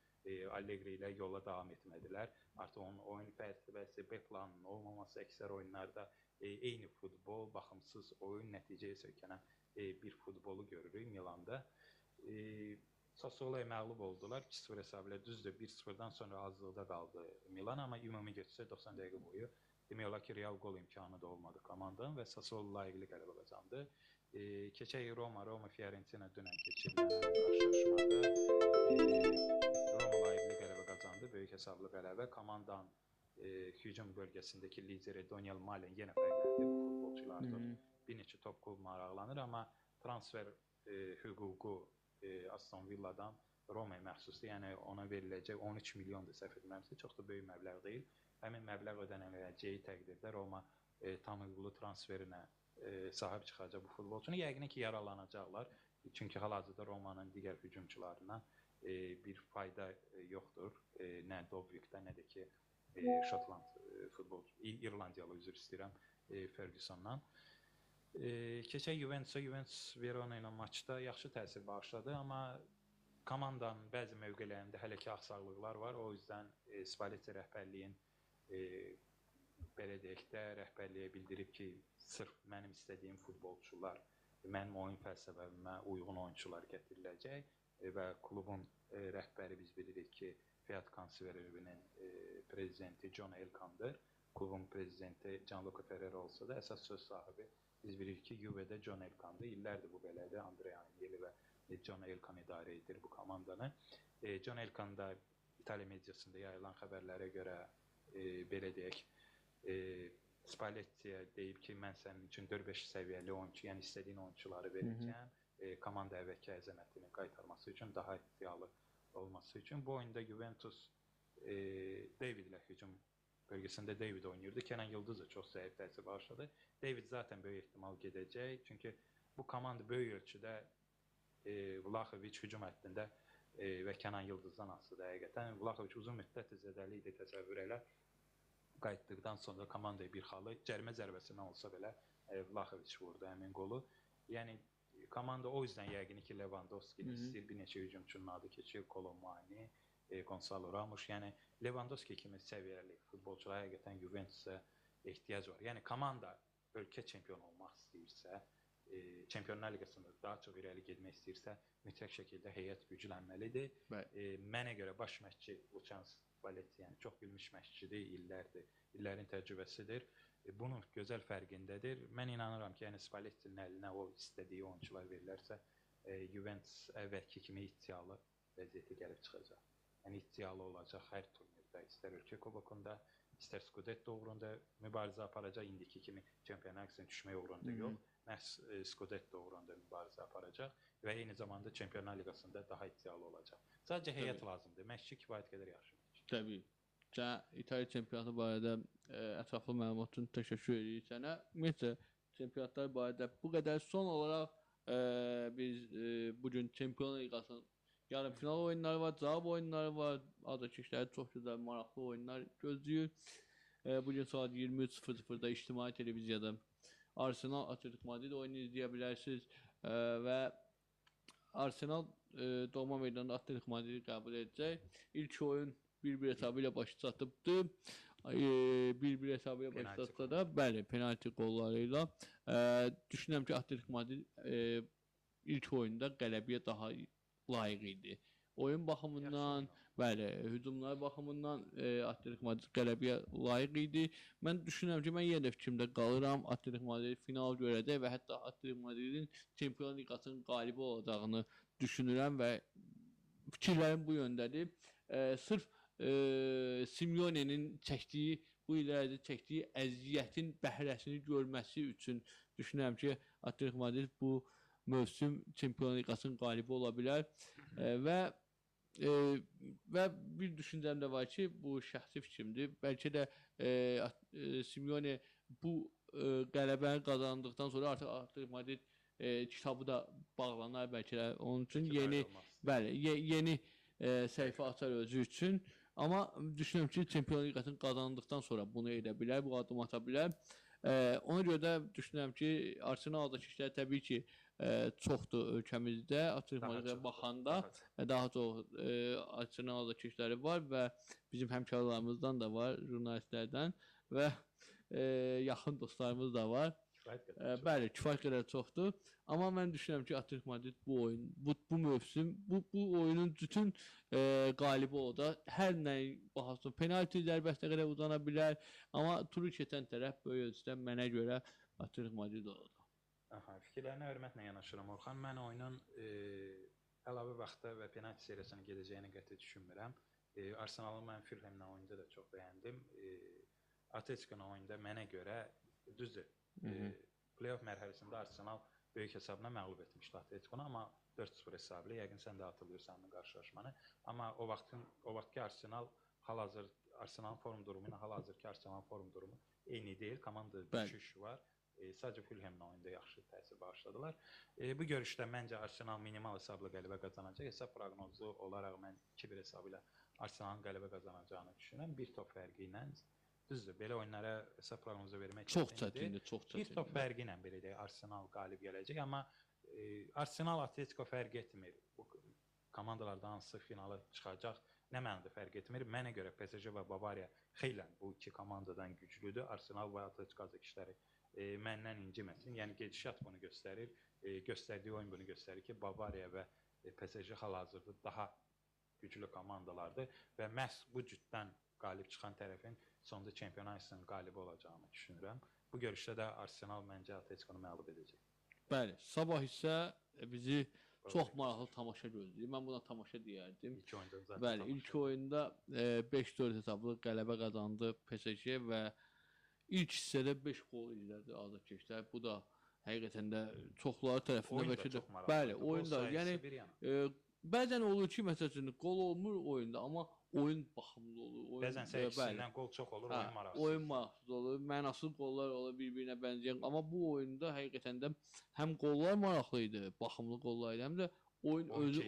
Allegri ilə yola davam etmədilər. Artıq onun oyun fəlsəfəsi, B planının olmaması əksər oyunlarda eyni futbol, baxımsız oyun nəticəyə söykənən bir futbolu görürük Milanda. Sassuolo'ya məğlub oldular 2-0 hesabı ilə. Düzdür, 1-0-dan sonra azlıqda qaldı Milan, amma ümumi götürsə 90 dəqiqə boyu demək olar ki, real qol imkanı da olmadı komandanın və Sassuolo layiqli qələbə qazandı. Keçək Roma Fiorentina dünən keçirilən qarşılaşmada Roma layiqli qələbə qazandı, böyük hesablı qələbə. Komandanın hücum bölgəsindəki lideri Daniel Malen yenə fərqləndi. Bu futbolçular artıq bir neçə top klub maraqlanır, amma transfer hüququ Aston Villa'dan Roma'ya məxsusdur. Yəni ona veriləcək 13 milyondur, səhv etmirəmsə, çox da böyük məbləğ deyil. Həmin məbləğ ödəniləcəyi təqdirdə Roma tam hüquqlu transferinə sahib çıxacaq bu futbolçunu. Yəqin ki, yaralanacaqlar. Çünki hal-hazırda Romanın digər hücumçularına bir fayda yoxdur. Nə Dovvikdə, nə də ki Şotland futbolçu, İrlandiyalı, üzr istəyirəm, Fergusondan. Keçək Juventusa. Juventus Verona ilə maçda yaxşı təsir bağışladı, amma komandanın bəzi mövqelərində hələ ki axsaqlıqlar var. O yüzden Spalletti rəhbərliyin belə deyək də, rəhbərliyə bildirib ki, sırf mənim istədiyim futbolçular, mənim oyun fəlsəfəmə uyğun oyunçular gətiriləcək və klubun rəhbəri biz bilirik ki, Fiat Conservative'nin prezidenti John Elkann'dır. Klubun prezidenti Gianluca Ferrero olsa da əsas söz sahibi biz bilirik ki, Juve'də John Elkann'dır. İllərdir bu belədir. Andrea Agnelli və John Elkann idarə edir bu komandanı. John Elkann da İtaliya mediasında yayılan xəbərlərə görə belə deyək, Spalletti'yə deyib ki, mən sənin üçün 4-5 səviyyəli oyunçu, yəni istədiyin oyunçuları verəcəm. Komanda əvvəlki əzəmətini qaytarması üçün, daha iddialı olması üçün. Bu oyunda Juventus David ilə hücum bölgəsində David oynayırdı. Kenan Yıldız da çox zəif təsir bağışladı. David zaten böyük ehtimal gedəcək. Çünki bu komanda böyük ölçüdə Vlahovic hücum həttində və Kenan Yıldızdan asılıdır həqiqətən. Vlahovic uzun müddət zədəli idi, təsəvvür elə. Qayıtdıqdan sonra komandaya bir xalı cərimə zərbəsindən olsa belə Vlahovic vurdu həmin qolu. Yəni komanda o yüzden yəqin ki Lewandowski istəyir, bir neçə hücumçunun adı keçir, Colomani, Gonzalo Ramos. Yəni Lewandowski kimi səviyyəli futbolçulara həqiqətən Juventusa ehtiyac var. Yəni komanda ölkə çempionu olmaq istəyirsə, Çempionlar Liqasında daha çox irəli getmək istəyirsə, mütləq şəkildə heyət güclənməlidir. Mənə görə baş məşqçi Luciano Spalletti, yəni çox bilmiş məşqçidir, illərdir, illərin təcrübəsidir. Bunun gözəl fərqindədir. Mən inanıram ki, yəni Spallettinin əlinə o istədiyi oyunçular verilərsə, Juventus əvvəlki kimi iddialı vəziyyətə gəlib çıxacaq. Yəni iddialı olacaq hər turnirdə, istər ölkə kubokunda, istər Scudetto uğrunda mübarizə aparacaq, indiki kimi Çempionlar Liqasına düşmək uğrunda yox, məhz Scudetto uğrunda mübarizə aparacaq və eyni zamanda Çempionlar Liqasında daha iddialı olacaq. Sadəcə heyət lazımdır. Məşqçi kifayət qədər yaxşı məşqçi. Təbii. Sən İtaliya çempionatı barədə ətraflı məlumat üçün təşəkkür edirik sənə. Ümumiyyətcə çempionatlar barədə bu qədər. Son olaraq biz bugün Çempionlar Liqasının yarım final oyunları var, cavab oyunları var. Azarkeşləri çox gözəl, maraqlı oyunlar gözləyir. Bugün saat 23:00-da ictimai televiziyada Arsenal Atletico Madrid oyunu izləyə bilərsiniz və Arsenal doğma meydanda Atletico Madridi qəbul edəcək. İlk oyun 1-1 hesabı ilə başa çatıbdı. 1-1 hesabı ilə başa çatsa da, bəli, penalti qolları ilə. Düşünürəm ki, Atletico Madrid ilk oyunda qələbəyə daha layiq idi. Oyun baxımından, bəli, hücumlar baxımından Atletico Madrid qələbəyə layiq idi. Mən düşünürəm ki, mən yenə də fikrimdə qalıram. Atletico Madrid final görəcək və hətta Atletico Madridin Çempionlar Liqasının qalibi olacağını düşünürəm və fikirlərim bu yöndədir. sırf Simeone'nin çəkdiyi, bu illərdə çəkdiyi əziyyətin bəhrəsini görməsi üçün düşünürəm ki, Atletico Madrid bu mövsüm Çempionlar Liqasının qalibi ola bilər. Və bir düşüncəm də var ki, bu şəxsi fikrimdir. Bəlkə də Simeone bu qələbəni qazandıqdan sonra artıq Atletico Madrid kitabı da bağlanar bəlkə də. Onun üçün yeni, bəli, yeni səhifə açar özü üçün. Amma düşünürəm ki, Çempionlar Liqasını qazandıqdan sonra bunu edə bilər, bu adımı ata bilər. Ona görə də düşünürəm ki, Arsenaldakı işlər təbii ki, çoxdur ölkəmizdə. Atletico Madridə baxanda daha çox Arsenaldakı işləri var və bizim həmkarlarımızdan da var, jurnalistlərdən və yaxın dostlarımız da var. Bəli, kifayət qədər çoxdur. Amma mən düşünürəm ki, Atletico Madrid bu oyun, bu mövsüm, bu oyunun bütün qalibi o da. Hər nə bahasına penalti zərbəsinə qədər uzana bilər. Amma turu keçən tərəf böyük ölçüdə mənə görə Atletico Madrid oldu. Aha, fikirlərinə hörmətlə yanaşıram Orxan. Mən oyunun əlavə vaxtda və penalti seriyasına gedəcəyini qəti düşünmürəm. Arsenal'ın mən Fulham'la oyunda da çox bəyəndim. Atletico'nun oyunda mənə görə düzdür. Play-off mərhələsində Arsenal böyük hesabına məğlub etmişdi Atletico'nu, amma 4-0 hesabı ilə, yəqin sən də hatırlıyorsan bu qarşılaşmanı. Amma o vaxtki Arsenal hal-hazır Arsenalın form durumu ilə hal-hazırki Arsenalın form durumu eyni deyil. Komanda düşüş var. Sadəcə Fulham'la oyunda yaxşı təsir bağışladılar. Bu görüşdə məncə Arsenal minimal hesabla qələbə qazanacaq. Hesab proqnozu olaraq mən 2-1 hesabı ilə Arsenalın qələbə qazanacağını düşünürəm. Bir top fərqi ilə. Düzdür, belə oyunlara hesab proqnozu vermək çox çətindir, çox çətindir. Bir top fərqi ilə belə deyək, Arsenal qalib gələcək, amma Arsenal Atletico fərq etmir. Bu komandalardan hansı finala çıxacaq, nə mənada fərq etmir. Mənə görə PSG və Bavariya xeyli bu iki komandadan güclüdür. Arsenal və Atletico azarkeşləri məndən inciməsin. Yəni gedişat bunu göstərir, göstərdiyi oyun bunu göstərir ki, Bavariya və PSG hal-hazırda daha güclü komandalardır və məhz bu cütdən qalib çıxan tərəfin sonda Çempionlar Liqasının qalibi olacağını düşünürəm. Bu görüşdə də Arsenal məncə Atletico-nu məğlub edəcək. Bəli, sabah isə bizi çox maraqlı tamaşa gözləyir. Mən buna tamaşa deyərdim. İlk oyunda zaten. Bəli, ilk oyunda 5-4 hesablı qələbə qazandı PSG və ilk hissədə 5 qol izlədi azarkeşlər. Bu da həqiqətən də çoxları tərəfindən bəlkə də. Bəli, oyunda, yəni bəzən olur ki, məsəl üçün qol olmur oyunda, amma oyun baxımlı olur. Oyun, bəzən ikisindən qol çox olur, oyun maraqsız. Oyun maraqsız olur, mənasız qollar olur, bir-birinə bənzəyən. Amma bu oyunda həqiqətən də həm qollar maraqlı idi, baxımlı qollar idi, həm də oyun özü,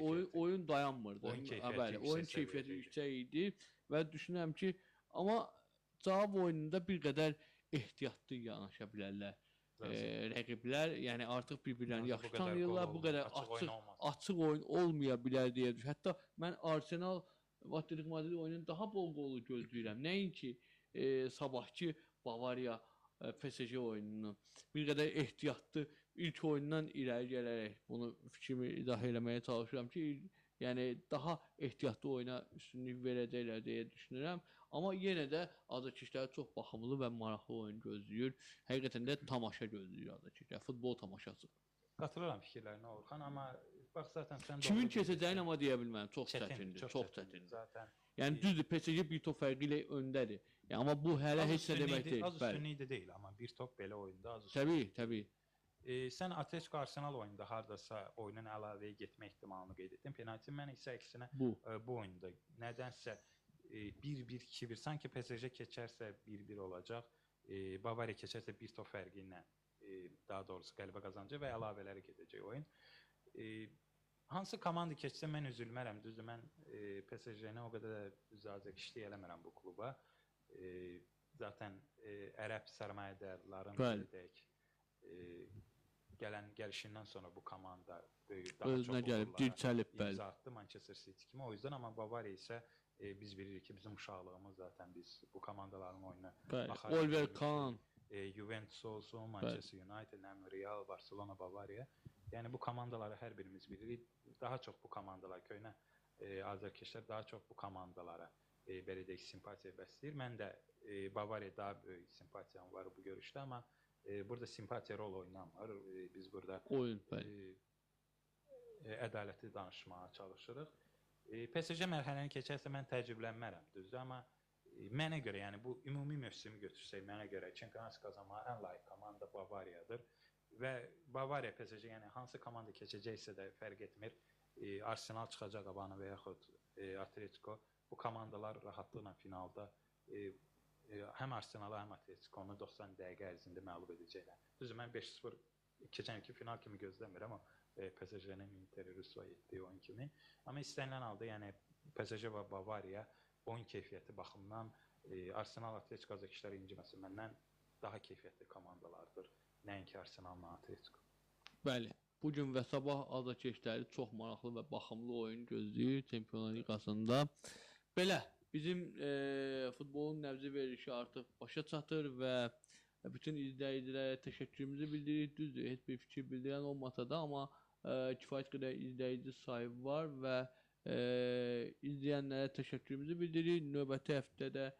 oyun dayanmırdı. Oyun keyfiyyəti, bəli, oyun keyfiyyəti yüksək idi və düşünürəm ki, amma cavab oyununda bir qədər ehtiyatlı yanaşa bilərlər. Rəqiblər, yəni artıq bir-birlərini yaxşı tanıyırlar, bu qədər açıq oyun olmaya bilər deyə düşünürəm. Hətta mən Arsenal Atletico Madrid oyunun daha bol qolu gözləyirəm. Nəinki sabahki Bavariya PSG oyununu. Bir qədər ehtiyatlı ilk oyundan irəli gələrək bunu fikrimi izah eləməyə çalışıram ki, yəni daha ehtiyatlı oyuna üstünlük verəcəklər deyə düşünürəm. Amma yenə də azarkeşlər çox baxımlı və maraqlı oyun gözləyir. Həqiqətən də tamaşa gözləyir azarkeşlər, futbol tamaşası. Qatılıram fikirlərinə Orxan, amma bax zaten sən kimin keçəcəyini amma deyə bilmərəm. Çox çətindir, çox çətindir. Zaten. Yəni düzdür, PSG bir top fərqi ilə öndədir. Yəni, amma bu hələ heç nə demək deyil. Az üstünlüyü də deyil, amma bir top belə oyunda az üstünlüyü. Təbii, təbii. Sən Atletico Arsenal oyunda hardasa oyunun əlavəyə getmə ehtimalını qeyd etdin. Penalti mən isə əksinə bu oyunda nədənsə 1-1, 2-1, sanki PSG keçərsə 1-1 olacaq, Bavariya keçərsə bir top fərqi ilə daha doğrusu qələbə qazanacaq və əlavələrə gedəcək oyun. Hansı komanda keçsə mən üzülmərəm. Düzdür, mən PSG-ni o qədər də azarkeşlik eləmərəm bu kluba. Zaten ərəb sərmayədarların deyək, gəlişindən sonra bu komanda böyük, daha özünə çox gəlib, dirçəlib, bəli. İmza atdı Manchester City kimi. O yüzden amma Bavariya isə biz bilirik ki, bizim uşaqlığımız zaten biz bu komandaların oyununa baxarıq. Oliver Kahn, Juventus olsun, Manchester United, Real, Barcelona, Bavariya. Yəni bu komandaları hər birimiz bilirik. Daha çox bu komandalar, köhnə azarkeşlər daha çox bu komandalara belə deyək, simpatiya bəsləyir. Mən də Bavariya daha böyük simpatiyam var bu görüşdə, amma burada simpatiya rol oynamır. Biz burada oyun, bəli. Ədalətli danışmağa çalışırıq. PSG mərhələni keçərsə mən təəccüblənmərəm, düzdür, amma mənə görə, yəni bu ümumi mövsümü götürsək, mənə görə çempionat qazanmağa ən layiq komanda Bavariyadır və Bavariya PSG, yəni hansı komanda keçəcəksə də fərq etmir. Arsenal çıxacaq qabağına və yaxud Atletico, bu komandalar rahatlıqla finalda həm Arsenalı, həm Atletico-nu 90 dəqiqə ərzində məğlub edəcəklər. Düzdür, mən 5-0 keçən ilki final kimi gözləmirəm, amma PSG-nin Interi rüsvay etdiyi oyun kimi. Amma istənilən halda, yəni PSG və Bavariya oyun keyfiyyəti baxımından Arsenal, Atletico azarkeşləri inciməsin, məndən daha keyfiyyətli komandalardır. Nəinki Arsenalla Atletico. Bəli. Bu gün və sabah azarkeşləri çox maraqlı və baxımlı oyun gözləyir Çempionlar Liqasında. Belə, bizim futbolun nəbzi verilişi artıq başa çatır və bütün izləyicilərə təşəkkürümüzü bildiririk. Düzdür, heç bir fikir bildirən olmasa da, amma kifayət qədər izləyici sayı var və izləyənlərə təşəkkürümüzü bildiririk. Növbəti həftədə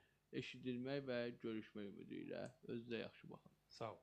eşidilmək və görüşmək ümidi ilə. Özünüzə yaxşı baxın. Sağ ol.